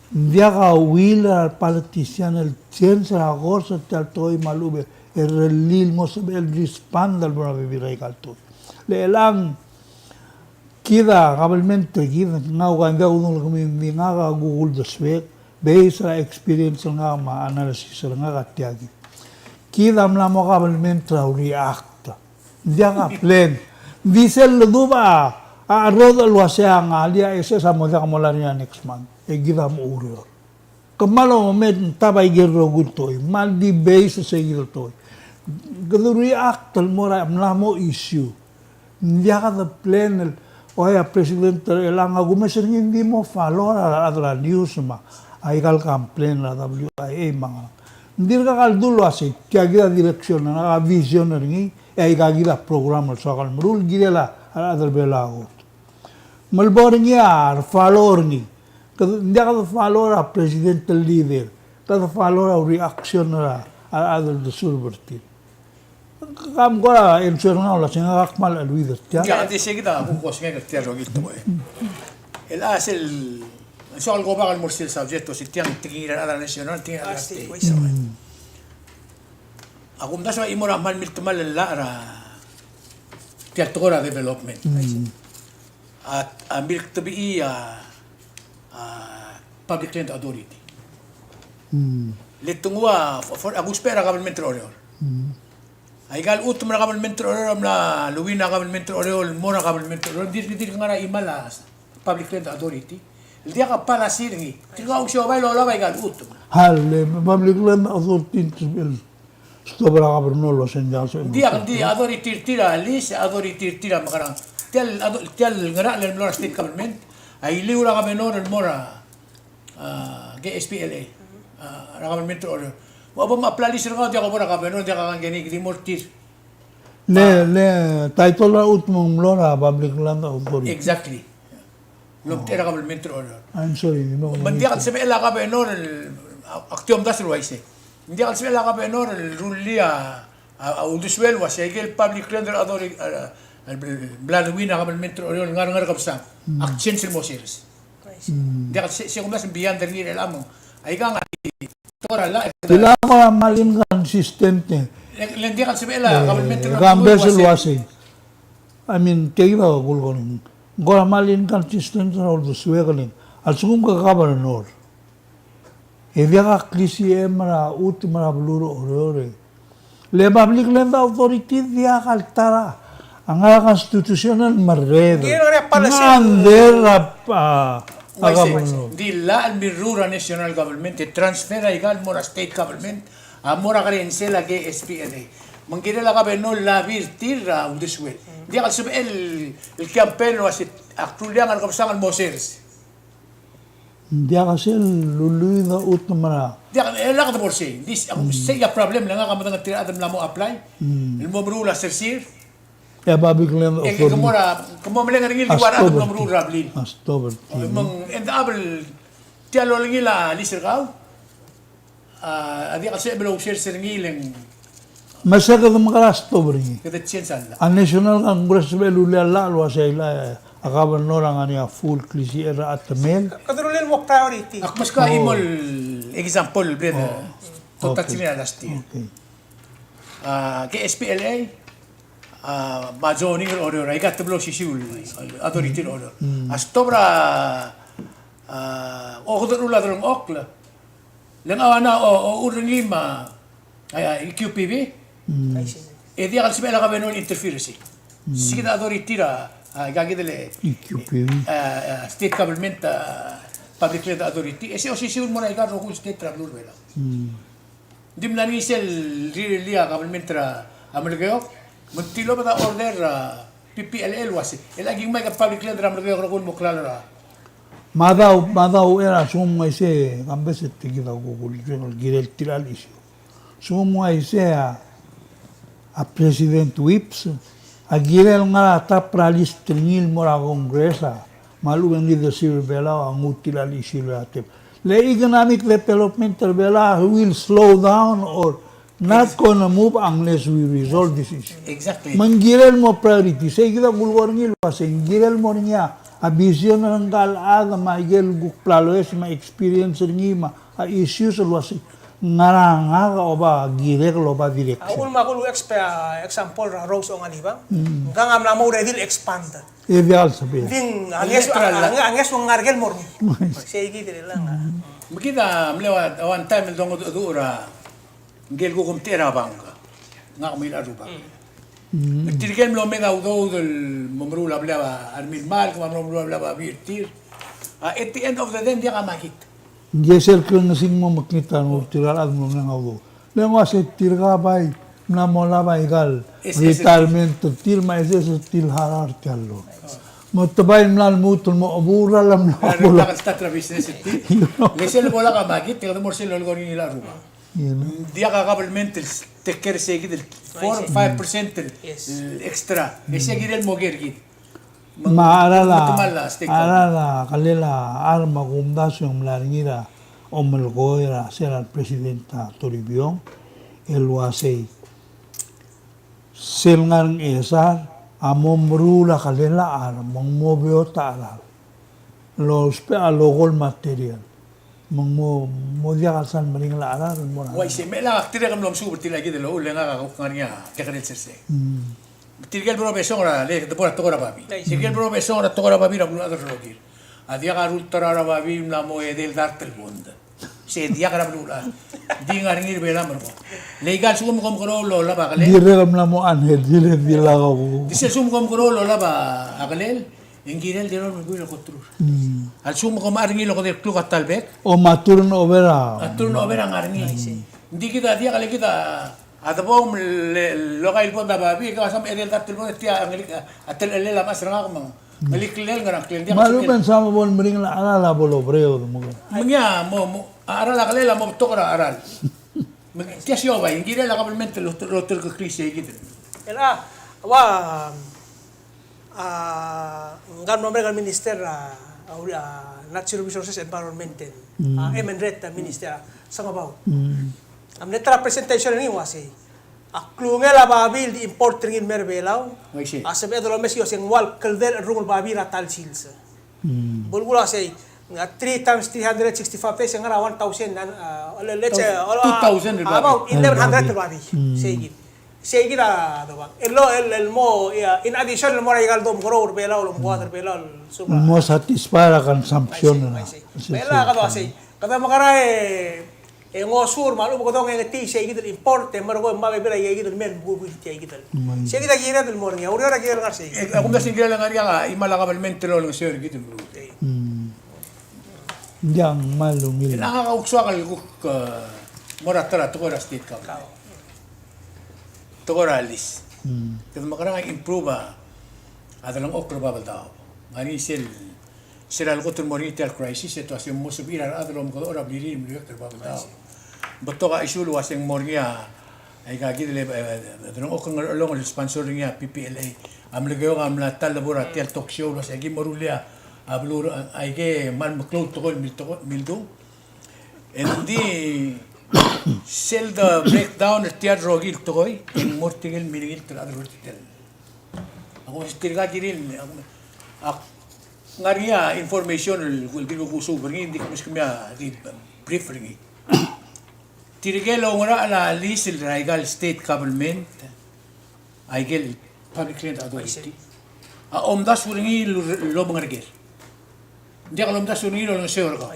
ng diak a will er a re politician el change er a course er tia el tekoi me a lechub e rellii el mo sebechel el respond el mo er a bebil er aika el tekoi. Le chelechang kid a kabelment er kid, ngak a ua ng diak kudengei el kemiu, ng di ngak a kuk uldesuek, based er a experience er ngak me a analysis er ngak a tia kid. Kid a mla mo kabelment er a react. Ng diak a plan. Ng di sel ledub a, a cherrodech el uasei a ngalek a S S a mo diak molai er ngii a next month. E kid a mo oureor. Kmal omes a ta bai ker rokui el tekoi. Kmal di base er seikid el tekoi. Kede react el mo er a mla mo issue. Ng diak de plan el, oi a president er chelechang a kumes er ngii, ng di mo follow er a rechad er a news me aika el complain er a W I A me a ngerang. Ng dirkak el dul uasei, tia kid a direction, a vision er ngii, e aika kid a program el soak el meruul, kirel a rechad er Belau a kot. Me lebo er ngii a refollow er ngii. Kede, ng diak de follow er a president el leader. Kede follow er a reaction er a, a rechad el deserve er tir. Kam kora answer er ngak el uasei ngak a kmal cheleuid er tia. Ng diak, di sei kid a kuk osengek er tia el rokui el tekoi. El a sel, soak el go back el mo er sel subject, uasei tiang tekingir a rechad er a national, tekingir a rechad er a state. Mm. A kumdasu a chimo er a kmal miltemall el llach er a tia el tekoi er a development. Mm. A, a miltebechii a, a Public Land Authority. Mm. Le te nguu a, for, a kusbech er a kabelment er a Oreor. Mm. Aika el chutem er a kabelment er a Oreor a mla leuii a kabelment er a Oreor el mo er a kabelment er a Oreor. Dirk, dirk ngar er a chimal a Public Land Authority. El diak a policy er ngii. Tirka a ousbech a bai lolab aika el chutem. A le Public Land Authority el stop er a governor el uasei ng diak el sebechel. Ng diak, ng di authority er tir a lease, authority er tir a mekerang. Tia el, tia el ngerachel el mlo er a state government a iliu er a governor el mo er a, a, K S P L A, a, er a government er a Oreor. Bo, bo mla apply lease er kau, diak bo er a governor, diak a kangkei, ng di mo er tir. Le, le title er a chutem a mlo er a Public Land Authority. Exactly. Lomtechei er a kabelment er a Oreor. I'm sorry, di mo. Me ng diak el sebechel a governor el, ak di omdasu el uaisei. Ng diak el sebechel a governor el rullii a, a, a uldesuel el uasei aike el public land er a Oreor, a, a, bla leuii a kabelment er a Oreor el ngar er a Ngerkebesang. Mm. Ak change el mo sers. Mm. Ng diak el se, se kumdasu ng beyond er ngii er chelechang. Aikang a di tekoi er a llach. Di kora mal inconsistent. Le, le ng diak el sebechel a kabelment er a Oreor el uasei. I mean, tia kid a kulekoi. Kora mal inconsistent er a uldesuek el ng. A lsekum ke governor. E diak a klisichem er a chutem er a beluu er a Oreor e. Le Public Land Authority diak el ta er a, a ngar er a constitution el merreder. Ng ngar er a policy. Ng under er a, a, a governor. Ng di llach el mirruul er a national government e transfer aika el mo er a state government. A mo er a kerensel a K S P L A. Me ng kirel a governor el lobby er tir er a uldesuel. Ng diak el sebechel el campaign el uasei ak rullii a Ngerkebesang el mo sers. Ng diak sel lulluid a chutem er a. Diak, e lak de bo er sei. Ng di sei a problem el ngak a medengei er tir a chad el mla mo apply. Mm. El mo meruul a sersir. E a Public Land Authority. E ke mo er a, ke mo meleng er ngii el di ua rechad el mla mo meruul er a blil. A stop er tir. Me ng end up el tia el olengil a lease er kau. A, a diak el sebechel el ousers er ngii el ng. Me se kede mekera stop er ngii. Kede change a llach. A National Congress a sebechel el rullii a llach el uasei a, a governor a ngar er ngii a full klisichel er a chetemel. Kede rullii el mo priority. Ak meskau a chimo el example el bla de. Oh. Tot a chimo er a last year. Okay. A, K S P L A, A, me a zoning er a Oreor, aika te blo osisiu el authority er a Oreor. A stop er a, a, okedechor a delengchokl. Le ng ua a, o, o, uchul er ngii me a, a, E Q P B. E diak el sebechel a governor el interfere er sei. Sei kid a authority er a, a, aika kid el, E Q P B, a, a, state government, a, public land authority. E sei osisiu el mo er aika el rokui el state er a beluu er a Belau. Ng di mla er ngii sel rirellii a government er a Melekeok, me ng tilobed a order er a P P L A el uasei, e le aki ngmai a public land er a Melekeok el rokui el mo klalo er a. Me a dau, me a dau er a sum ngai se, kambes e te kid a kuk el kirel tirka el issue. Sum ngai se a, a President Whipps a kirel ngar er a top er a list er ngii el mo er a Congress a, me a lechub e ng leadership er Belau a nguu tirka el issue er a table. Le economic development er Belau will slow down or not gonna move unless we resolve this issue. Exactly. Me ng kirel mo priority. Sei kid a kulekoi er ngii el uasei, ng kirel mo er ngii a vision er ngka el chad me a ikel kuk bla loes me a experience er ngii me a issues el uasei ngar er ngak a oba kirek el oba direction. A uchul me a kuk expect, a, example er a Rose Ongalibang. Ngkang a mla mo redil expand. E diak el sebechel. Ng di a ngeso, a ngeso ng ngar er ngii el mo er ngii. Sei kid el lang. Me kid a mle ua one time el dongedecheduch er a ngike el kuk omtechei er a bank. Ngak me ngii el rubak. Tirke el mlo mei a udoud el mo meruul a blil a remiu el mal, kemam mlo meruul a blil a babier tir. A, at the end of the day, ng diak a makit. Ng di sel klengesii el mo mekngit a rengul tirka el chad el mlo mei a udoud. Le ng uasei tirka a bai mla mo olab aika el retirement er tir me a S S er tir el harau er tia el loan. Me te bai mla lmuut el mo chebuul a lemla. Start er a business er tir. Le sel bo lak a makit, te kede mo er sel lolekoi er ngii el rubak. Ng diak a government el take care er sei kid el four, five percent el, el extra. E sei kirel mo ker kid. Me a cheral a, cheral a kelel a charm a kumdasu e ng mla er ngii er a omelekoi er a sel President a Toribiong el uasei sel ngar er a Ngchesar a mo meruul a kelel a charm me ng mo beot a cheral el ousbech a local material. Me ng mo, mo diak a sal meringel a cheral el mo er a. Uaisei, me lak tirke el mlo mesuub er tir a kid el uchul e ngak a kuk ngar er ngii a kekerei el sersei. Tirke el bro besong er a, le, de bo er a tekoi er a babii. Tirke el bro besong er a tekoi er a babii er a beluulechad el rokir. A diak a rulterau er a babii el mla mo edei el dart el bond. Se diak er a beluulechad. Di ngar er ngii er Belau el mo. Le aika el lsekum kom keroul el olab a kelel. Dirrek el mla mo anhel, dirrek el di lak a bo. Di sel lsekum kom keroul el olab a kelel. E ng kirel di el olab el buil el kotrur. A lsekum kom ngar er ngii el okedei el kluk a ta el bek. O me a turnover a. A turnover a ngar er ngii. Ng di kid a diak le kid a debong el lokai el bond a babii, e ke uasei me a edei el dart el bond e tia a ngelik a telechelel a mechas er ngak me ng ngelik el ngerang klel diak. Me a lechub e ng soam bo el meringel a cheral a bo lobreod me. Me ng ia mo, mo, a cheral a kelel a mo betok er a cheral. Me tia siobai, ng kirel a kabelment el oter, oterkeklii sei kid. El a, ua, A, ngka el mlo merek el minister er a, a, a, Natural Resources Environment, a, M N R E D a minister, a, Sengebau. A mle ta er a presentation er ngii el uasei, a klungel a babii el di import er ngii el mei er a Belau a sebeched el omes e uasei ng ua el kldei el cherrungel a babii er a ta el sils. Bo lekull a uasei, ng three times three hundred sixty-five days, e ng ngar er a one thousand, a, le, let's say, two thousand el babii. About eleven hundred el babii. Sei kid. Sei kid a, a, el, el, el mo, ia, in addition, el mo er aika el domekeroul er Belau, el omekoad er Belau, el sub. El mo satisfy er a consumption. Uaisei, uaisei. Sei, me sei, a kede uasei, kede mekerang e, e ngosur, me a lechub e kede ongengetii sei kid el import, e merekong me a bebil a ika kid el mei el mekubil tia kid el. Sei kid a kired el mo er ngii, a ureor a kired el ngar sei. E, a kumdasu e ng kired el ngar er ngii a, a, imal a kabelment el olengeseu er kid el meruul. Ng diak, ng kmal ungil. E ngak a kuk soak el kuk, e, mo er a ta er a tekoi er a state government. Tekoi er a lease. Kede mekerang e improve a delengchokl er a Babeldaob. Ngar er ngii sel, sel leko el mo er ngii tia el crisis, e te uasei ng mo sebechir a rechad el omekedechor a blirir el meliuekl er a Babeldaob. Betok a issue el uasei ng mo er ngii a, aika kid el, e, delengchokl el Ngerchelong el sponsor er ngii a P P L A. A Melekeok a mla ta el lebo er tia el talk show el uasei aki mo rullii a beluu, a, aike kmal meklou el tekoi el mil tekoi, mildung. Engdi sel de breakdown er tia el rokui el tekoi, e ng mo er tirke el milengilt el chad el ua tia el. Ak uase tirka kirir, ak ngar er ngii a information el, el dirk kusuub er ngii, ng di kmo se kemiu a di brief er ngii. Tirke el oungerachel a lease er aika el state government, aike el Public Land Authority. A omdasu er ngii el, el omengerker. Ng diak lomdasu er ngii el olengeseu er kau.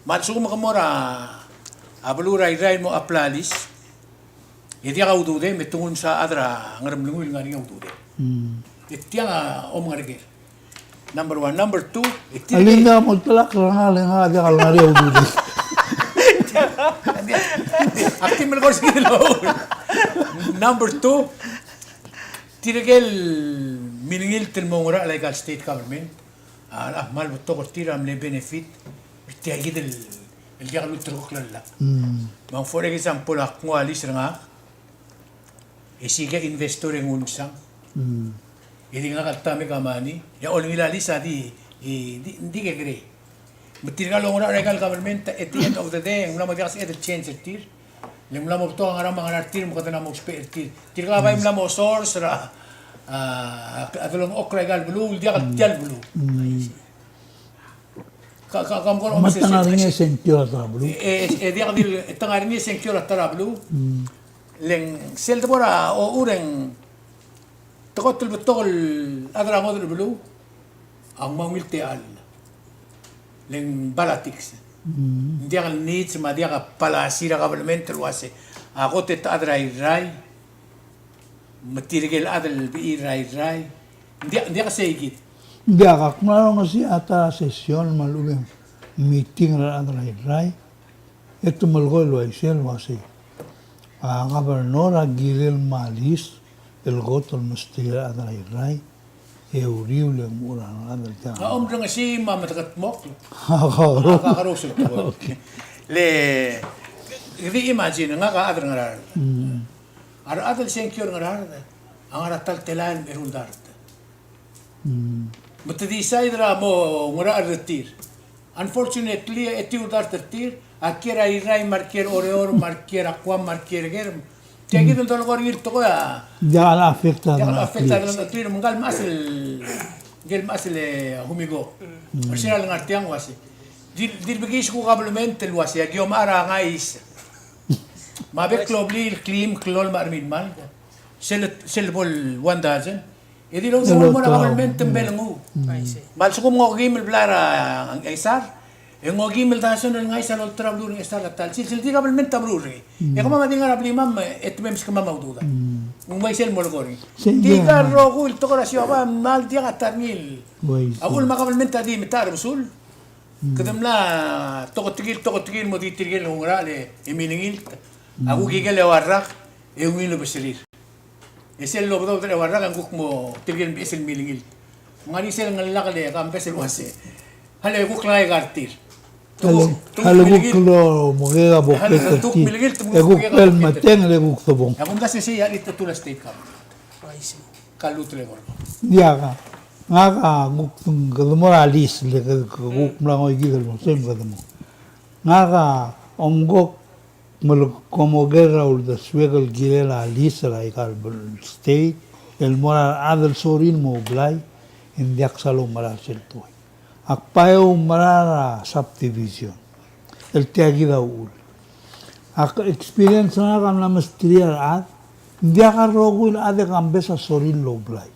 Me a lsekum ke mo er a beluu er a Irrai el mo apply a lease, e diak a ududem, me te nguu el msa a chad er a Ngeremlengui el ngar er ngii a ududem. E tiang a omengerker. Number one. Number two, e tirke, alii, ng diak moltelak er ngak, le ngak a diak el ngar er ngii a ududem. Ak di melekoi er sel kid el uchul. Number two, tirke el milengilt el mo ngerachel er aika el state government a, a kmal betok er tir a mle benefit er tia kid el, el diak lulterekokl el llach. Me ng, for example, ak nguu a lease er ngak, e sei a investor e nguu el msang. E di ngak a ta make a money, e a olengil a lease a di, e di, di kekerei. Me tirka el ongerachel er aika el government, at the end of the day, e ng mla mo diak a sebeched el change er tir. Le ng mla mo betok a ngerang me a ngerang er tir, me kede mla mo ousbech er tir. Tirka a bai mla mo source er a, a, a delengchokl er aika el beluu, el diak el tia el beluu. Ka, ka, ka, me kora me te ngar er ngii a sengkio er a ta er a beluu. E, e, e diak di, e te ngar er ngii a sengkio er a ta er a beluu. Le ng sel debo er a ochur e ng te kot el betok el chad er a ngodech el beluu a ngmai a ungil techall. Le ng politics. Ng diak el needs me a diak a policy er a government el uase a kot e te chad er a Irrai, me tirke el chad el bechil er a Irrai. Ng diak, ng diak sei kid. Ng diak, ak mla rongesii a ta er a session me a lechub e ng meeting er a rechad er a Irrai. E te melekoi el uaisei el uasei, a governor a kirel me a lease el kot el mesterir a rechad er a Irrai, e uriul e ng mo er a rechad el tia. A omrengesii me a medekedmokl. A kakerous. A kakerous el tekoi. Okay. Le, ke di imagine, ngak a chad er a Ngaraard. Mm. A rechad el sengkio er a Ngaraard a ngar er a ta el telael me a eru el dart. Mm. Me te decide er a mo ngerachel er tir. Unfortunately, e tiu el dart er tir a kiei er a Irrai me a kiei er a Oreor me a kiei er a Guam me a kiei er a Kerem. Tia kid el dolekoi er ngii el tekoi a diak el affect a, diak el affect a delengchokl er tir, me ngka el mechas el, ngke el mechas el, e, Humiko. Mm. Er sel lengar tiang uase, di, di le bekiis kuk government el uase aki omechar a ngais. Me a bek el obliil el kleim el klou me a remill el mal. Sel, sel bo el one dozen. E di lou di mo er a government me te belnguu. Mm. Me a lsekum ng okeim el blai er a Ngchesar, e ng okeim el dozen el ngais a lolterau er a beluu er a Ngchesar er a ta el sils, sel di government a meruul er ngii. Mm. E kemam a di ngar er a blimam, e te meskemam a ududa. Mm. Ng uaisei el mo lekoi er ngii. Tirka el rokui el tekoi er a siobai a kmal diak a ta er ngii. Uaisei. A uchul me a government a di metacherbesul. Mm. Kede mla toketekil, toketekil el mo di tirke el oungerachel e milengilt. Mm. A kuk ikel eua el rak e ungil el beserir. E sel lobedobed er a eua el rak e ng kuk mo tirke el beches el milengilt. Ng ngar er ngii sel ngellak el kambes el uase, a le kuk lengai kar tir. A le kuk lo mo kek a boket er tir. E kuk bel meteng e le kuk tebong. E a kumdasu e sei a chelitel a state government. Ka lmuut el eko. Diak a, ngak a kuk, kede mo er a lease, le kede kuk mla ngoi kid el mo, sei me kede mo. Ngak a omkok me le kom oker er a uldesuek el kirel a lease er aika el state el mo er a rechad el sorir el mo blai, e ng diak sal oumera er sel tekoi. Ak bai oumera er a subdivision el tia kid a uchul. Ak experience er ngak a mla mesterir a rechad, ng diak a rokui el chad e kambes a sorir el oublai.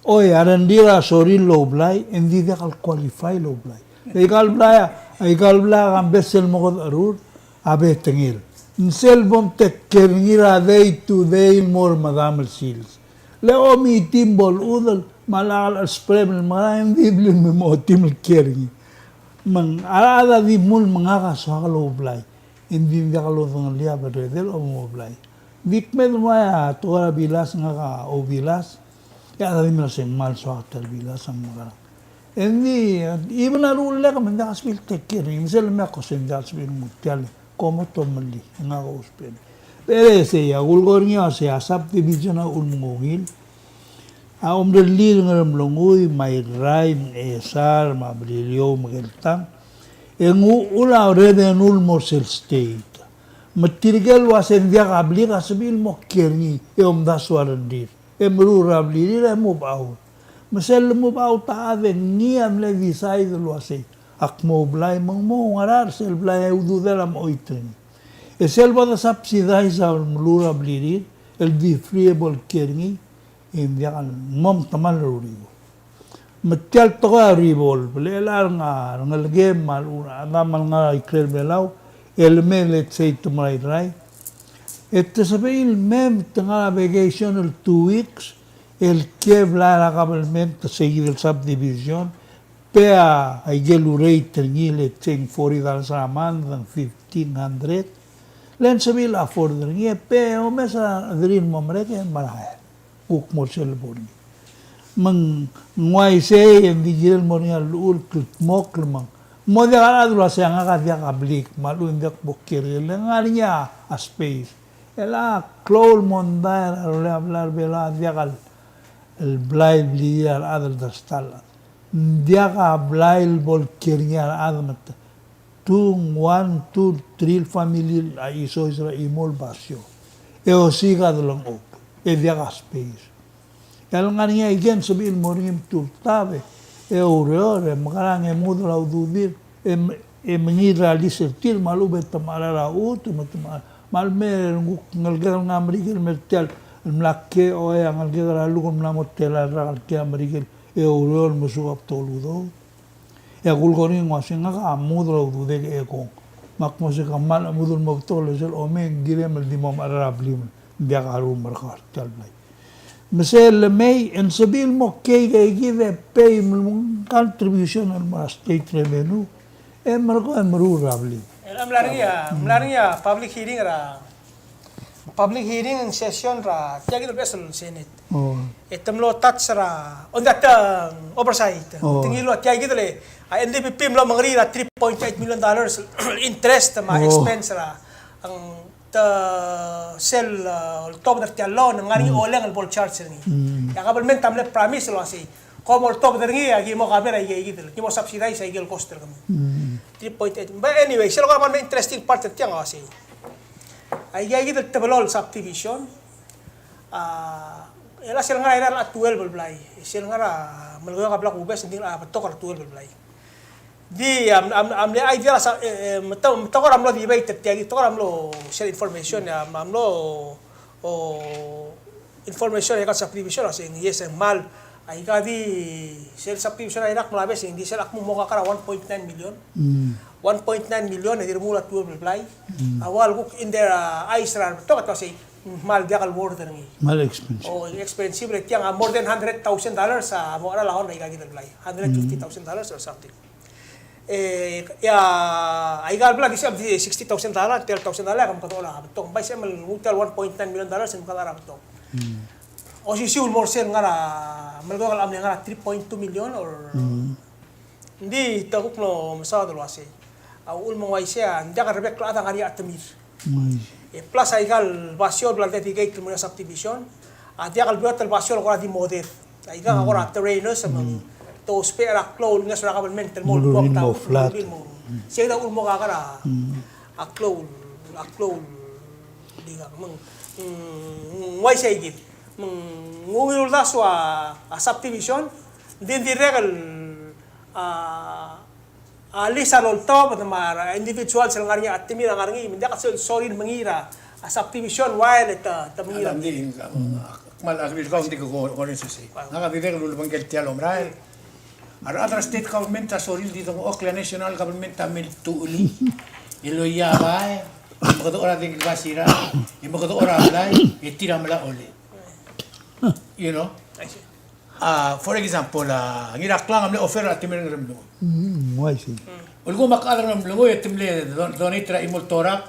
Oi, a rengrir a sorir el oublai, e ng di diak el qualify el oublai. Aika el blai, aika el blai a kambes el mo kede cherur a betengel. Ng sel bo mteker er ngii er a day to day el mo er medam el sils. Le omitim bo lechudel, me a lak el spread el mekerang, e ng di blil me mo otim el kiei er ngii. Me ng a rechad a di mul me ngak a soak el oublai. E ng di diak lodengelii a bedul el mo oublai. Ng di kmeed el uai a tekoi er a bilas, ngak a oubilas. E a chad a di mle se ng kmal soak tia el bilas a mekerang. E ng di, even a rullek me ng diak a sebechir el teker er ngii, me sel lemei a ko se ng diak a sebechir el nguu tia el, kom otomellii, e ngak a ousbech. Pero sei a kulekoi er ngii a sei a subdivision a uchul me ng ungil. A omrellii er a Ngeremlengui, me a Irrai, me a Ngchesar, me a Beliliou, me a Keltang. E ng uchul a revenue el mo er sel state. Me tirke el uase ng diak a blik a sebechir el mo kiei er ngii, e omdasu a rengrir. E meruul er a blirir e move out. Me sel move out a chad e ngii a mle decide el uasei, ak mo blai me ng mo oungerachel er sel blai e ududel a mo choit er ngii. E sel bo de subsidize a meruul er a blirir el di free e bo el kiei er ngii, E ng diak el mo metemall er a uriul. Me tia el tekoi a revolve, le chelecha el ngar, ngelekem me a lechub e ng ngar er a ikrel Belau, el mei, let's say, te merael er a, e te sebechir el mei me te ngar er a vacation el two weeks, el kiei a blai er a government, te sei kid el subdivision, pe a ikel rate er ngii, let's say, forty dollars a month, fifteen hundred. Le ng sebechir el afford er ngii, e pe omes a chederir el mo merek e merael. Kuk mo er sel bo er ngii. Me ng uaisei e ng di kirel mo er ngii a llechul el kldmokl me ng mo diak a rechad el uasei a ngak a diak a blik, me a lechub e ng diak bo kiei er ngii, le ng ngar er ngii a space. E a klou el mondai er a rolel a blai er a Belau a diak el blai el blirir a rechad el ta er a stall. Ng diak a blai el bo el kiei er ngii a rechad me te two, one, two, three el family a chisois er a chimo el basio. E osiik a delengchokl, e diak a space. E a lengar er ngii a ikel sebechir el mo er ngii me te ultab, e oureor, e mekerang e mengudel a ududir, e me, e mengiil er a lease er tir, me a lechub e te mechar a chutem, me te mechar, me a leme e ng kuk ngelekek el ngar er a Merikel el mer tia el mla kiei, e a ngelekek er a luk el mla mo tela el rak el kiei er a Merikel, e oureor el mesuk a betok el udoud. E a kulekoi er ngii ng uasei ngak a mengudel a ududek e kong. Me ak mo se kmal mengudel el mo betok el sel omei e ng kirem el di mo mechar a blim, ng diak a ruum er kau er tia el blai. Me sel lemei e ng sebechir el mo kiei, kiei kid e pay me ng contribution el mo er a state revenue. E merekong e meruul er a blim. E a mla er ngii a, mla er ngii a public hearing er a public hearing session er a tia kid el beches el Senate. Oh. E te mlo touch er a, on that, uh, oversight. Oh. Te ngiluu a tia kid el, a N D P P a mlo mengerir a three point eight million dollars interest me a, oh, expense er a, ng te sel, uh, oltobed er tia el loan, ng ngar er ngii, mm, oleng el bo el charge er ngii. Mm. E a government a mle promise el uasei, kom oltobed er ngii, aki mo cover a ike, ike kid el, ki mo subsidize a ikel cost er kemiu. Mm. Three point eight. But anyway, sel kora mle interesting part er tiang a uasei, a ike, ike kid el Tebelol subdivision, a, el a sel ngar er a, er a twelve el blai. Sel ngar er a Melekeok a Blakubes, ng di a betok er a twelve el blai. Di, am, am, am, le idea er a sa, e, e, me te, me te kora mlo debate er tia kid, te kora mlo share information, am, am mlo, o, information er a subdivision, a se ng, yes, e ng kmal, a ika di, sel subdivision a Iraq me a Labes, e ng di sel ak mo mo kakar a one point nine million. Mm. One point nine million, e di remuul a twelve el blai. Mm. A ua el kuk in their, uh, eyes er a betok, e te uasei, mm, kmal diak el worth er ngii. Kmal expensive. O, expensive, le tiang a more than hundred thousand dollars a mo cheral a on er a ika kid el blai. Hundred fifty thousand dollars or something. E, ia, a ika el blai di se di sixty thousand dollar, twelve thousand dollar, e ke mekedecher a betok. Ng bai se el nguu tia el one point nine million dollars, e ke mekedecher a betok. Mm. Osisiu el mo er sel ngar er a, Melekeok el mle ngar er a three point two million or, mm, ng di te kuk mlo mesaod el uasei, a uchul me ng uaisei a, ng diak a rebek el chad a ngar er ngii a chetemir. Mm. E plus a ika el basio el bla lededicate el mo er a subdivision, a diak el beot el basio el kora di moded. A ika a kora terrainous, me te ousbech er a klou el ngeso er a government el mo, mo flat. Sei a uchul mo kakar a, a klou, a klou el di kak, me ng, mm, ng uaisei kid. Me ng ungil uldasu a, a subdivision, ng di, ng dirrek el, a, a lease a loltobed me a individuals el ngar er ngii a chetemir a ngar er ngii, me ng diak el sorir el mengiil er a, a subdivision while e te, te mengiil er a. Ng di, kmal agree er kau, ng di ko, ko, ko, ngak a dirrek el ulebengkel tia el omerael. A rechad er a state government a sorir el di dengchokl e a national government a mle tuchelii el loia a bai, e mekedechor a dengki el basira, e mekedechor a blai, e tir a melai a olech. You know? A, for example, a Ngiraklang a mle offer er a chetemir el ngar er a Ngeremlengui. Mm, I see. Ulekum a chad er a Ngeremlengui e te mle don-, donate er a chimo el torak,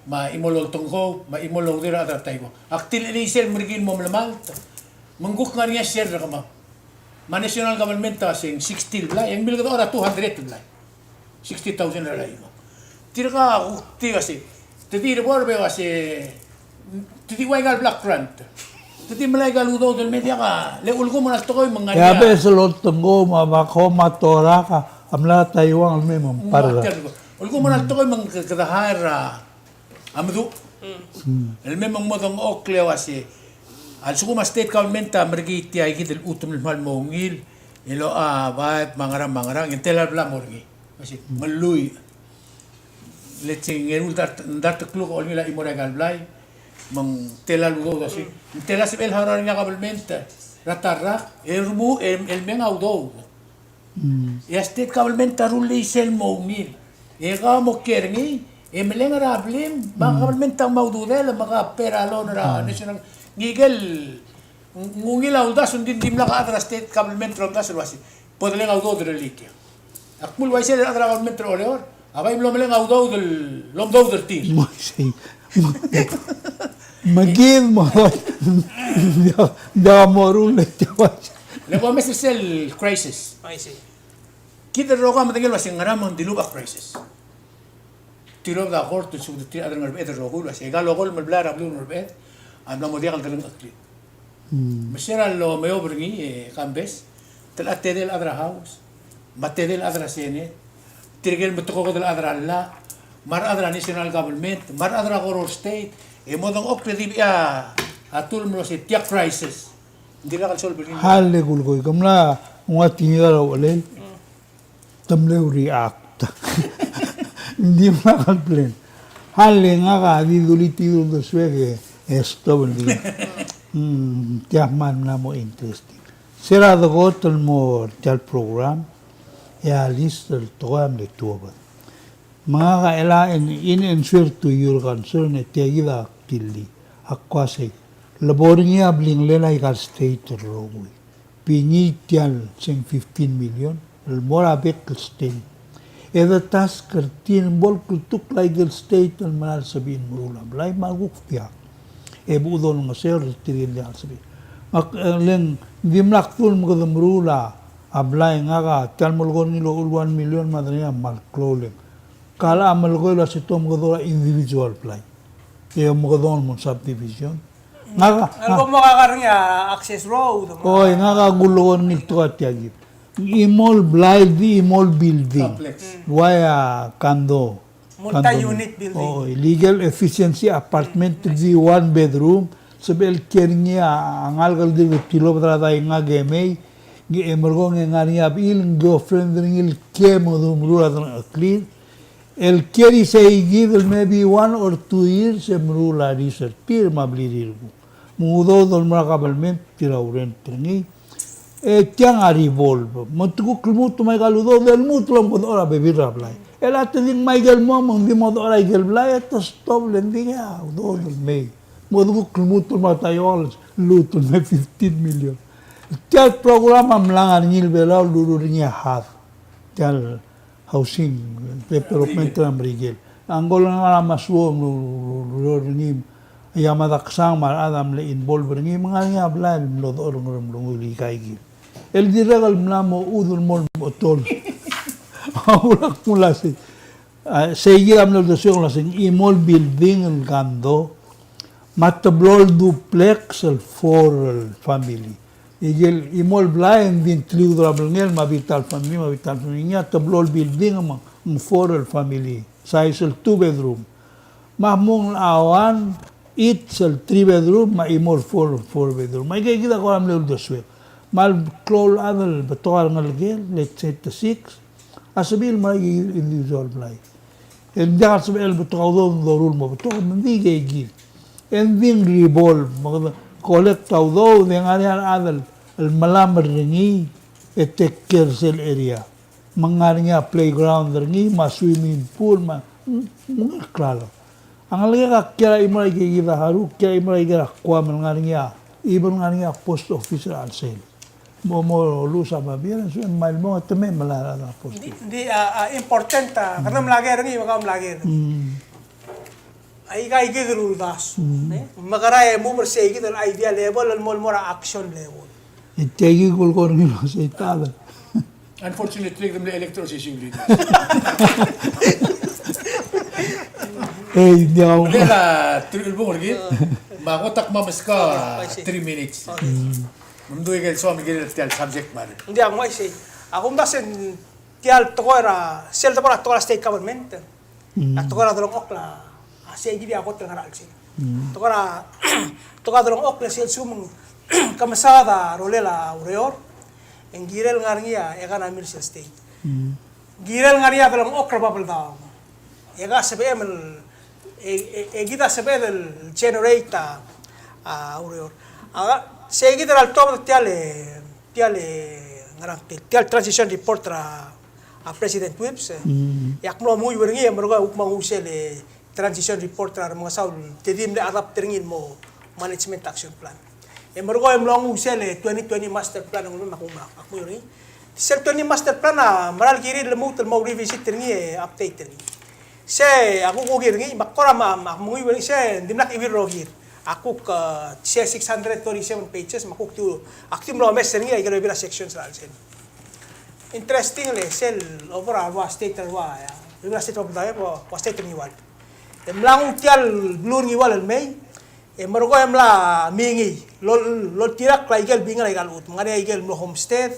me a chimo el oltengkou, me a chimo el oudir a rechad er a Taiwan. Ak tilechii sel merkii el mo melemalt, me ng kuk ngar er ngii a share er kemam. Me a national government a se ng sixty el blai, e ng milkedechor a two hundred el blai. Sixty thousand er a imo. Tirka a kuk tir a se, te di er a bo er a be a se, te di ua ika el block grant. Te di melai ika el udoud el me diak a, le ulekum a ngar er a tekoi me ng ngar er ngii a. Ia, be sel oltengkou me a backhoe me a torak a mla er a Taiwan el mei me ng par. Ulekum a ngar er a tekoi me ng ke-, kede hire a a meduch. Mm. El mei me ng mo dengchokl e uase a lsekum a state government a merkii tia kid el chutem el kmal mo ungil, el locha a baeb me a ngerang me a ngerang, e ng tela el bla mo er ngii. Uase, mm, ng lluich. Let's say, ng eru el dart-, dart el kluk a olengil a chimo er aika el blai. Me ng tela el udoud a se. Ng tela sebechel el harau er ngii a government er a ta el rak, e remuul, e, el meng a udoud. Mm. E a state government a rullii sel mo ungil. E kau mo kiei er ngii, e meleng er a blim, me a government a mo ududel, me ke pay er a loan er a national. Ngike el ng ungil a uldasu, ng di, dimlak a chad er a state government el omdasu el uasei, bo deleng a udoud er a religion. Ak mle uaisei er a chad er a government er a Oreor a bai mlo meleng a udoud el omdasu er tir. Mo isei. Me kid mo, diak, diak mo ruul e te uaisei. Le bo mes er sel crisis. Uaisei. Kid el rokui a medengei el uasei ngera me ng dilubech a crisis. Tilobed a court el subed er tir a chad er a Ngerbeched el rokui el uasei, aika el okolem el blai er a beluu er a Ngerbeched a mla mo diak el delengcheklir. Mm. Me se er a lomeob er ngii, e, Kambes, te locha tedei el chad er a House, me a tedei el chad er a Senate, tirke el metekokedel el chad er a llach, me a rechad er a national government, me a rechad er a Koror State, e mo dengchokl e di bechii a, a tul el mlo se tia crisis. Ng dirkak el solve er ngii. Hale kulekoi, ke mla nguu a tekingek er a uchelel. Te mle react. Ng dimlak el plan. Hale ngak a di dulii tia el uldesuek e, e stop el di. Hmm, tia kmal mla mo interesting. Se er a dekot el mo er tia el program, e a list el tekoi a mle tuobed. Me ngak a chelecha in, in answer to your concern, e tia kid a kdilii. Ak uasei, le bo er ngii a blingelel aika el state el rokui. Bingii tia el se ng fifteen million el mo er a bek el state. E de task er tir el bo el kltukl aike el state el mera el sebechir el meruul a blai me a kuk diak. E bo dolengeseu er tirke el diak el sebechir. Me ak, e, le ng dimlak dul me kede meruul a blai, ngak a tia el melekoi er ngii el one million me a delengii a kmal klou, le ng kora melekoi el uasei te omekedong er a individual blai. E omekedong el mo subdivision. Ngak a, ngak a, mo kaka er ngii a access road, mo. Oi, ngak a kulekoi er ngii el tekoi a tia kid. Chimo el blai, di chimo el building. Complex. Ua a condo. Multi-unit building. Oi, legal efficiency apartment, di one bedroom. Sebechel el kiei er ngii a ngalek el dirk tilobed er a daingak e mei. Ngii e merekong e ngar er ngii a bechil, ng ofrend er ngii el kiei me de meruul a delengcheklir. El kiei er isei kid el maybe one or two years e meruul a lease er tir me a blirir kuk. Me ng udoud el mo er a kabelment, tir a rent er ngii. E tiang a revolve. Me te kuk lmuut me aika el udoud el lmuut el omekedechor a bebil er a blai. E le te di ngmai aike el mo, me ng di mo dechor aike el blai, e te stop le ng di a udoud el mei. Me te kuk lmuut el mo er a ta el luut el mei fifteen million. Tia el program a mla ngar er ngii el Belau el lurruul er ngii a HUD. Tia el housing development er a Merikel. A ngkol ngar er a Masuo, mlo, mlo, mlo, mlo, mlo, a Madaksang me a rechad a mle involve er ngii, me ngar er ngii a blai el mlo dechor er a Ngeremlengui el ikaikid. El dirrek el mla mo uchul el mo, mo tol. A ulak mla sei. A, sei kid a mle uldesuek el uasei, chimo el building el condo, me a teblo el duplex el four el family. Ikel chimo el blai e ng di ng teliud er a belngel me a bita el family, me a bita el family. Ngii a teblo el building me ng four el family. Size el two bedroom. Me a mong el one, each el three bedroom, me a chimo el four, four bedroom. Me aike kid a kora mle uldesuek. Me a le klou el chad el betok a rengelekel, let's say te six, a sebechir el mo er a individual blai. E ng diak el sebechel el betok a udoud el doruul el mo betok, me ng di ikei kid. E ng di ng revolve, me kede collect a udoud, e ng ngar er ngii a rechad el melamech er ngii, e take care er sel area. Me ng ngar er ngii a playground er ngii, me a swimming pool, me a, mm, mm, klalo. A ngelekek a kiei er a chimo er a ikei kid a haru, kiei er a chimo er a ikei er a Guam el ngar er ngii a, even ngar er ngii a post office er a chelsel. Mo, mo luus a babier, e ng sebechem el mei el mong e te mei el melai er a post office. Di, di, a, a, important, a, kede mla ker er ngii, me kau mla ker er ngii. Mm. Aika ikid el uldasu. Mm. E? Me kora e move er sei kid el idea level, el mo, el mo er a action level. E tia ikid kulekoi er ngii el uasei ta el. Unfortunately, kede mle electoral session leaders. Ei, diak. Mle er a three, el bung er kid, me a kot ak mo meskau a three minutes. Okay. Mm. Me ng di ikel soam el kirel tia el subject matter. Ng diak, ng uaisei. A kumdasu e ng tia el tekoi er a, sel tekoi er a, tekoi er a state government. Mm. A tekoi er a delengchokl a, a sei kid a kot el ngar er a chelsel. Mm. Tekoi er a, tekoi er a delengchokl a sel lsekum ke mesaod a rolel a ureor, e ng kirel ngar er ngii a economy er sel state. Mm. Kirel ngar er ngii a delengchokl er a Babeldaob. E ke sebechem el E, e, e kid a sebeched el generate a, a ureor. A, sei kid er a letobed tia el, tia el, ngerang, tia el transition report er a, a President Whipps, e. Mm. E ak mlo menguiu er ngii e merekong e kuk mo nguu sel transition report er a Remengesau el te di mle adopt er ngii el mo management action plan. E merekong e mlo nguu sel twenty twenty master plan el me ak, ak menguiu er ngii. Sel twenty master plan a mera el kirir el lmuut el mo revisit er ngii e update er ngii. Se a kuk oker er ngii, me ak kora me, me ak menguiu er ngii, se ng dimlak chuiuii el rokir. A kuk, e, se six hundred thirty-seven pages, me a kuk di, ak di mlo omes er ngii a ikel bebil a sections er a chelsel. Interestingly, sel overall ua state er a ua, e, bebil a state er a ua, ua state er a Ngiwal. E mla nguu tia el beluu er a Ngiwal el mei, e merekong e mla mingii, lol-, loltirakl a ikel bingel a ikal chutem, ngar er ngii a ikel mlo homestead,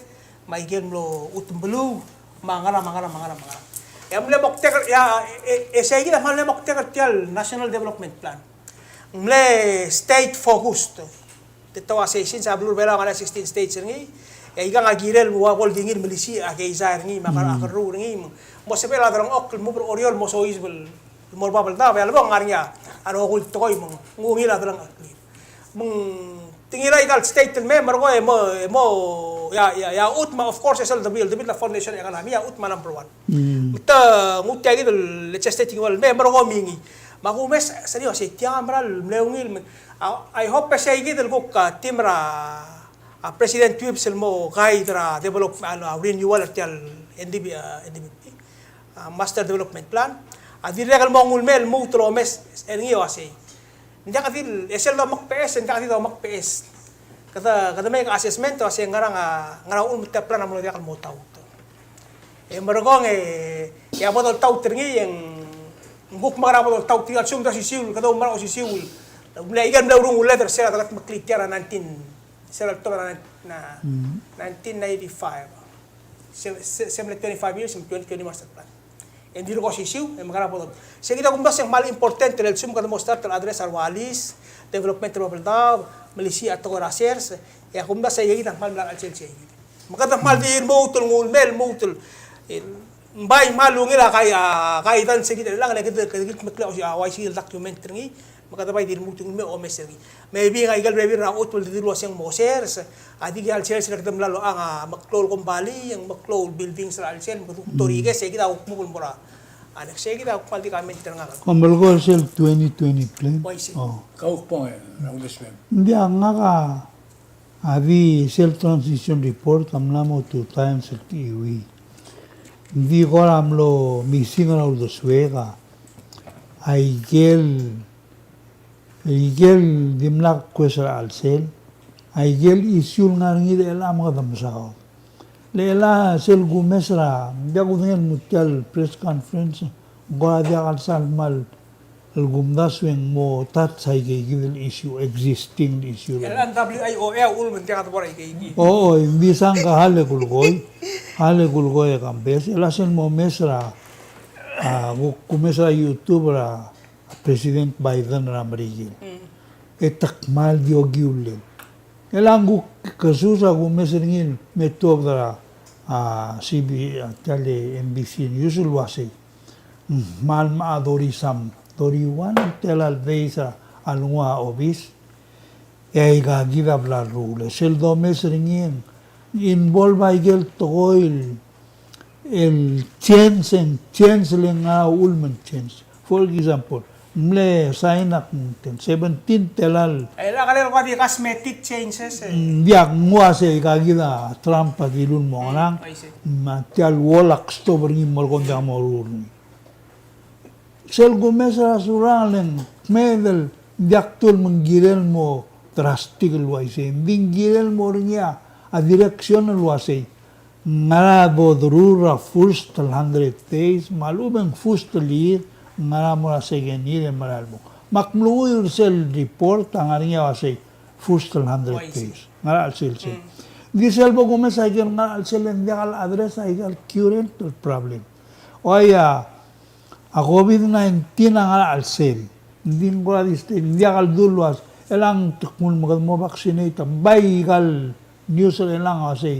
me a ikel mlo chutem beluu, me a ngerang, me a ngerang, me a ngerang, me a ngerang. E a mle moktek er, e a, e, e sei kid a mle moktek er tia el National Development Plan. Ng mle state focused. Te ua sei since a beluu er a Belau a ngar er ngii a sixteen states er ngii, e aikang a kirel ua bo el di ngii el melisiich a keizai er ngii, me a ker-, a kerruul er ngii, me ng mo sebechel a delengchokl el mo er a Oreor el mo soiseb el mo er a Babeldaob, e a lebong a ngar er ngii a rokui el tekoi me ng ungil a delengcheklir. Me ng te ngilai a ikal state el mei, merekong e mo, e mo, e a, e a, e a chutem a, of course, e sel debil, debil a foundation economy, e a chutem a number one. Mm. Me te nguu tia kid el legislative el mei, merekong e mingii. Me a kumes, sel ua sei tia a mera el mle ungil, me, a, I hope e sei kid el kuk, a, team er a, a President Whipps el mo guide er a develop, a, a renewal er tia el N D B, a, N D B P. A, Master Development Plan, a dirrek el mo nguu el mei el lmuut el omes er ngii e ua sei. Ng diak di, e sel domekbeches, ng diak di domekbeches. Kede, kede make assessment e ua sei ngerang a, ngerang a uchul me tia el plan a mlo diak el mo taut. E merekong e, e a bo doltaut er ngii e ng, ng kuk mekera bo doltaut er ngii a lsekum te osisiu, kede oumera osisiu. Ng mle, ikel mle urunguled er sel a dekedmeklii tia er a nineteen, sel a letobed er a, na, nineteen ninety-five. Se, se, se mle twenty-five years, me twenty twenty master plan. E ng dirk osisiu, e mekera bo dol. Se kid a kumdasu e ng kmal important el lsekum kede mo start el address a ua lease, development er a Babeldaob, melisiich a tekoi er a sers, e a kumdasu e kid a kmal mla er a chelsel sei kid. Me kede kmal di lmuut el nguu el mei, lmuut el, e, ng bai kmal ungil a kai, a, guidance er kid er chelechang, le kede, kede kildmeklii a, a uaisei el document er ngii, me kede bai di lmuut el nguu el mei e omes er ngii. Maybe ng aikel bebil er a chutem el di dilu el ua se ng mo sers, a di ikel sers el kede mla locha a meklou el kombalii, e ng meklou el buildings er a chelsel, me kede kuk tori ikei, se kid a kuk mo bo el mo er a. A next, se kid a kuk kmal di comment er ngak. Kom melekoi sel twenty twenty plan? Uaisei. Oh. Kau kbong e, er a uldesuem. Ng diak, ngak a, a di sel transition report a mla mo two times el kechiuii. Ng di kora mlo missing er a uldesuek a ikel, ikel dimlak kues er a chelsel, a ikel issue el ngar er ngii er chelechang me kede mesaod. Le chelechang sel kumes er a, ng diak kudengei el mo tia el press conference, ng kora diak el sal kmal el kumdasu e ng mo touch a ikeikid el issue, existing el issue. El N W I O A a uchul me ng diak a debo er a ikeikid. Oo, ng di sang ka hale kulekoi, hale kulekoi e campaign, el sel mo mes er a, a, ku-, kumes er a YouTube er a President Biden er a Merikel. Mm. E te kmal di okiu el. Chelechang kuk kesus a kumes er ngii el me tuobed er a, a, C B, a, tia el N B C News el uasei. Kmal mla thirty some, thirty one, tela el days a lenguu a obis. E aika kid a bla leruul. Sel domes er ngii e ng involve a ikel tekoi el change, e ng change le ng ngar er a uchul me ng change. For example, ng mle sign a kngteng seventeen tela el. E a kora di cosmetic changes, e. Mm, diak, ng uasei aika kid a Trump a dilu el mo ngerang. Mm, I see. Me tia el wall a kstop er ngii, me a leko ng diak mo ruul er ngii. Sel kumes er a Surangel e ng kmeed el diak dul me ng kirel mo drastic el uaisei. Ng di ng kirel mo er ngii a direction el uasei. Ngera bo deruul er a first el hundred days, me a lechub e ng first el year, ngera mo er a second year, e mera el bong. Me ak mlunguiu er sel report a ngar er ngii a uasei first el hundred days. Ngera el sel sel. Ng di sel bo kumes a ikel ngera el sel e ng diak el address a ikel current el problem. Oi a A COVID nineteen a ngar er a chelsel. Ng di ng kora di state, ng diak el dul uase, chelechang te kmo me kede mo vaccinate, ng bai ikal news er chelechang a uasei.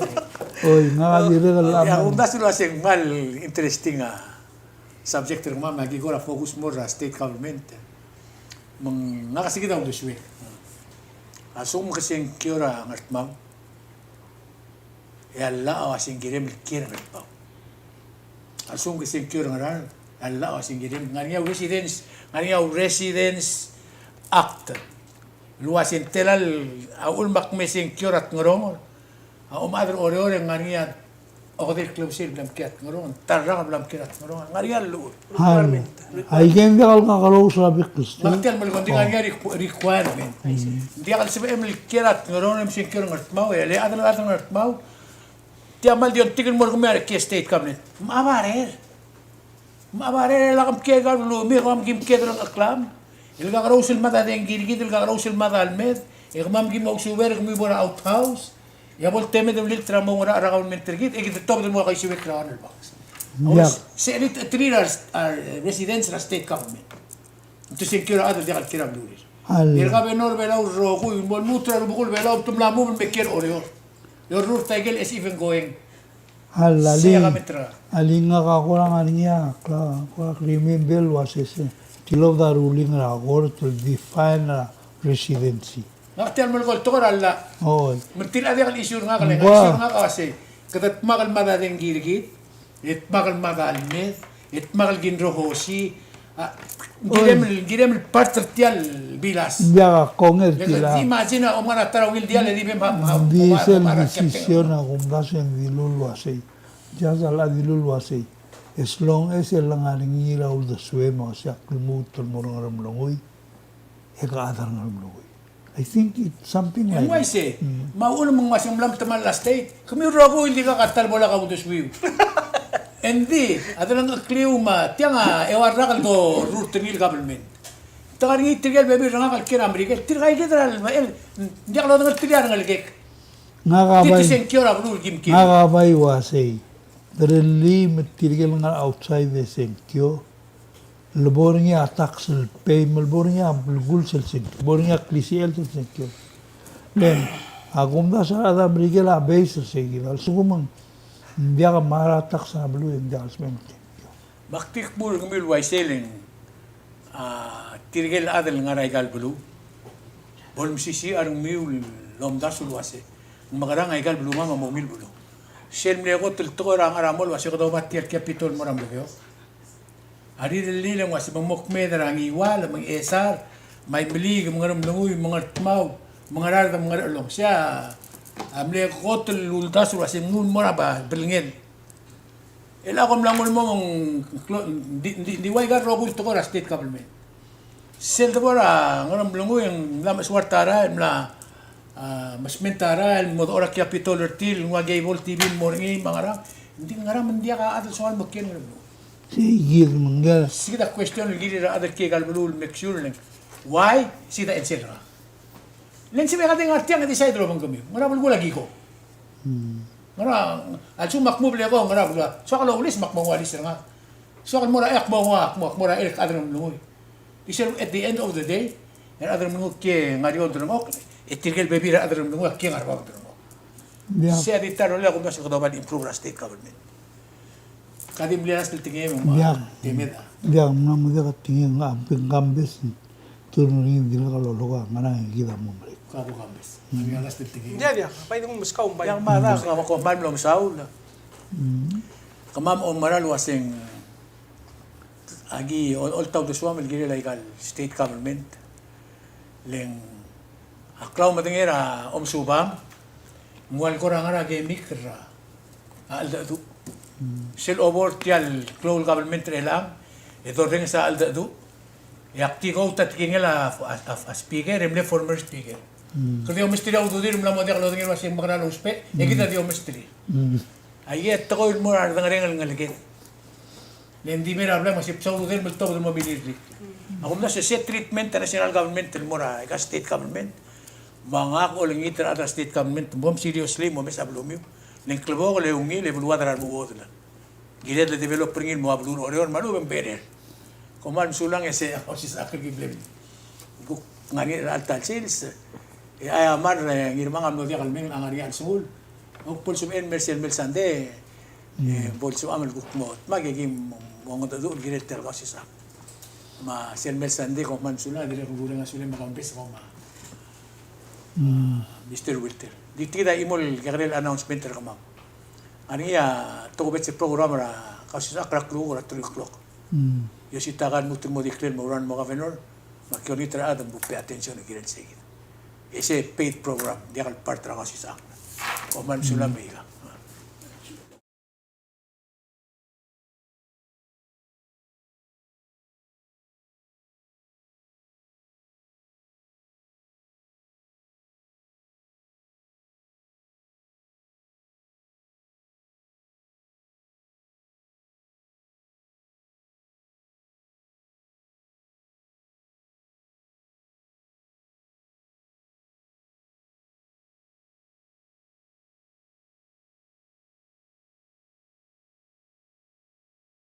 Oi, ngak a dirrek el... Ia, a kumdasu el uasei ng kmal interesting a subject er kemam, me aki kora focus mo er a state government. Me ng, ngak a se kid a uldesuek. A lsekum ke sengkio er a Ngardmau, e a llach a uasei ng kirem el kiei er a Ngardmau. A lsekum ke sengkio er a Ngaraard, e a llach a uasei ng kirem, ng ngar er ngii a Residence, ng ngar er ngii a Residence Act el uasei ng telal a uchul me ak me sengkio er a Tngeronger, a omechad er a Oreor e ng ngar er ngii a okedei el klebesei el bla mkiei er a Tngeronger, ta el rak el bla mkiei er a Tngeronger, ng ngar er ngii a llechul. Requirement. Aike ng diak el kakerous er a bek el state. Me ak tia el melekoi, ng di ngar er ngii a requ-, requirement. Ng diak el sebechem el kiei er a Tngeronger e msengkio er a Ngardmau, e le chad el chad er a Ngardmau, tia kmal di ongtik el mo er kemiu a rekii a state government. Me a barrel. Me a barrel e lak mkiei el beluu, me kemam kim kiei er a ngkeklam el kakerous el mad a dengki er kid, el kakerous el mad a lmed, e kemam kim ousubes er kemiu el mo er a outhouse, e a bo letemed el melilt er a mo ngar er a government er kid, e kid a tobed el mo kaisiuekl er a one el box. Ia. Sel lecheterir a re-, a residents er a state government. Te sengkio er a chad el diak el kiei er a belurir. Al- E a governor er a Belau el rokui, el mo lmuut er a rubekul Belau, te mla move el me kiei er a Oreor. E orrurt a ikel as even going. Al, sei a li-, kametra. Alii, ngak a kora ngar er ngii a kla-, kora remember el uasei se tilobed a ruling er a court el define a residency. Ngak tia el melekoi el tekoi er a llach. Oi. Me tia el diak el issue er ngak, le ngak issue er ngak a uasei, kede dmak el mad a dengki er kid, e dmak el mad a lmed, e dmak el kinrohosi, a, ng kirem el, ng kirem el part er tia el bilas. Ng diak a kongei er tia el. Imagine a omngar a ta er a ungil diall e di bem ha, ha, di sel decision a kumdasu e ng dilu el uasei. Just a dilu el uasei, as long as e le ngar er ngii a uldesuem el uasei ak lmuut el mo er a Ngeremlengui, e ke chad er a Ngeremlengui. I think it's something like that. Ng uaisei. Mm. Me a uchul me ng uaisei ng mla metemall a state, kemiu el rokui el dirkak a ta el bo lak a uldesuiu. Engdi a delengchekliu me tiang a eua el rak el dorurt er ngii el government. Te ngar er ngii tirke el bebil er ngak el kiei er a Merikel, tirka ikid er a lebechel, ng diak lodengei er tir a rengelekek. Ngak a bai, tirke sengkio er a beluu el kim kiei. Ngak a bai uasei, derellii me tirke el ngar er a outside e sengkio, le bo er ngii a tax el pay, me le bo er ngii a belkul sel sengkio, bo er ngii a klisichel sel sengkio. Le ng, a kumdasu a rechad er a Merikel a base er sei kid, a lsekum ng diak a mera a tax er a beluu e ng diak el sebechel el sengkio. Me ak di kmu er kemiu el uaisei le ng, a, tirke el chad el ngar er aika el beluu, bo lemesisiich a rengmiu el omdasu el uasei, ng mekerang aika el beluu me a mo ungil beluu. Sel mle kot el tekoi er a ngar er a mo el uasei kede oba tia el Capitol el mo er a Melekeok. A rirellii e ng uasei me ng mo kmeed er a Ngiwal, me ng Ngchesar, me a Imeliik, me a Ngeremlengui, me a Ngardmau, me a Ngaraard, me a Ngerchelong. Sei a mle kot el uldasu el uasei ng mo er a belngel. E le kom mla nguu el mo me ng klo-, di, di, di ua ika el rokui el tekoi er a state government. Sel debo er a Ngeremlengui e ng mla mesuar ta er a, el mla, a, mesment ta er a, el mo dechor a Capitol er tir, el nguu a cable T V el mo er ngii, me a ngerang, ng di ngerang me ng diak a chad el soal mo kiei er a Ngeremlengui. Sei kid me ng. Sei kid a question el kirir a chad el kiei aika el beluu el make sure el ng. Why? Sei kid a answer er ngak. Le ng sebechek a di ngar tiang e decide er a obengkemiu. Ngera belkul a kiko? Hmm. Ngera, a lsekum ak mo bleko, ngera belkul a. Soak el oulis me ak mo nguu a lease er ngak. Soak el mo er a, e ak mo nguu a, ak mo, ak mo er a, e ak chad er a Ngeremlengui. Di sel at the end of the day, e a rechad er a Ngeremlengui a kiei ngar er a eou el delengchokl, e tirke el bebil er a rechad er a Ngeremlengui a kiei ngar er a bab el delengchokl. Diak. Sei a di ta er a rolel a kumdasu e kede oba el improve er a state government. Ka di mle last el tekingem, diak. Temeda. Diak, ng mla mo diak a tekingem, a, ng kambes, turn er ngii e dirrek el lolekoi a ngerang e kid a mo merek. Ka bo kambes. Mm. Ng mle last el tekingem. Diak, diak, bai di meskau, bai. Diak, me a da, ka ko kmal mlo mesaul. Mm. Kemam a oumera el uaseng, aki, ol, olta uldesuam el kirel aika el state government. Le ng a klaumedengei er a omesubam, ng ua el kora ngar er a kemikl er a cheldecheduch. Mm. Sel obo er tia el klou el government er chelechang, e dorrenges a cheldecheduch, e ak di kot a tekingel a, a, a, a speaker, e mle former speaker. Mm. Kede di omesterir a ududir, mla mo diak lodengei el uasei ng mekerang el ousbech, e kid a di omesterir. Mm. Aike a tekoi el mo er a redengerenger el ngeleked. Le ng di mei er a blai me se bsa ududel me le tobed el mo milirrik. A kumdasu e se treatment er a national government el mo er aika state government. Me ngak a olengit er a rechad er a state government, mo mom seriously, mo mes a belumiu. Le ng klebokel e ungil e beluad er a remechuodel. Kired el develop er ngii el mo ua beluu er a Oreor me a lechub e ng better. Kom kmal mesulang e se, a Kausischakl er a ki blem. Kuk ngar er ngii er a alta el sils, e a Amar, e, Ngirmang a mlo diak el mei, a ngar er ngii a chelsengul. Ak bo lsebechel el mei er sel mei el sande, e, bo lsebecham el kuk mo dmak e ki mo, mo mengedecheduch el kirel tia el Kausischakl. Me sel mei el sande kom kmal mesulang, dirrek el ureng a sulem me kom bes kom a, Mister Wilter. Di tia kid a chimo el kekerei el announcement er kemam. Ngar er ngii a tokubets el program er a Kausischakl er a klukuk er a three o'clock. Mm. Yositaka a lmuut el mo declare el mo run el mo governor, me aki olengit er a rechad me bo pay attention el kirel sei kid. E se paid program, diak el part er a Kausischakl. Kom kmal mesulang me ika.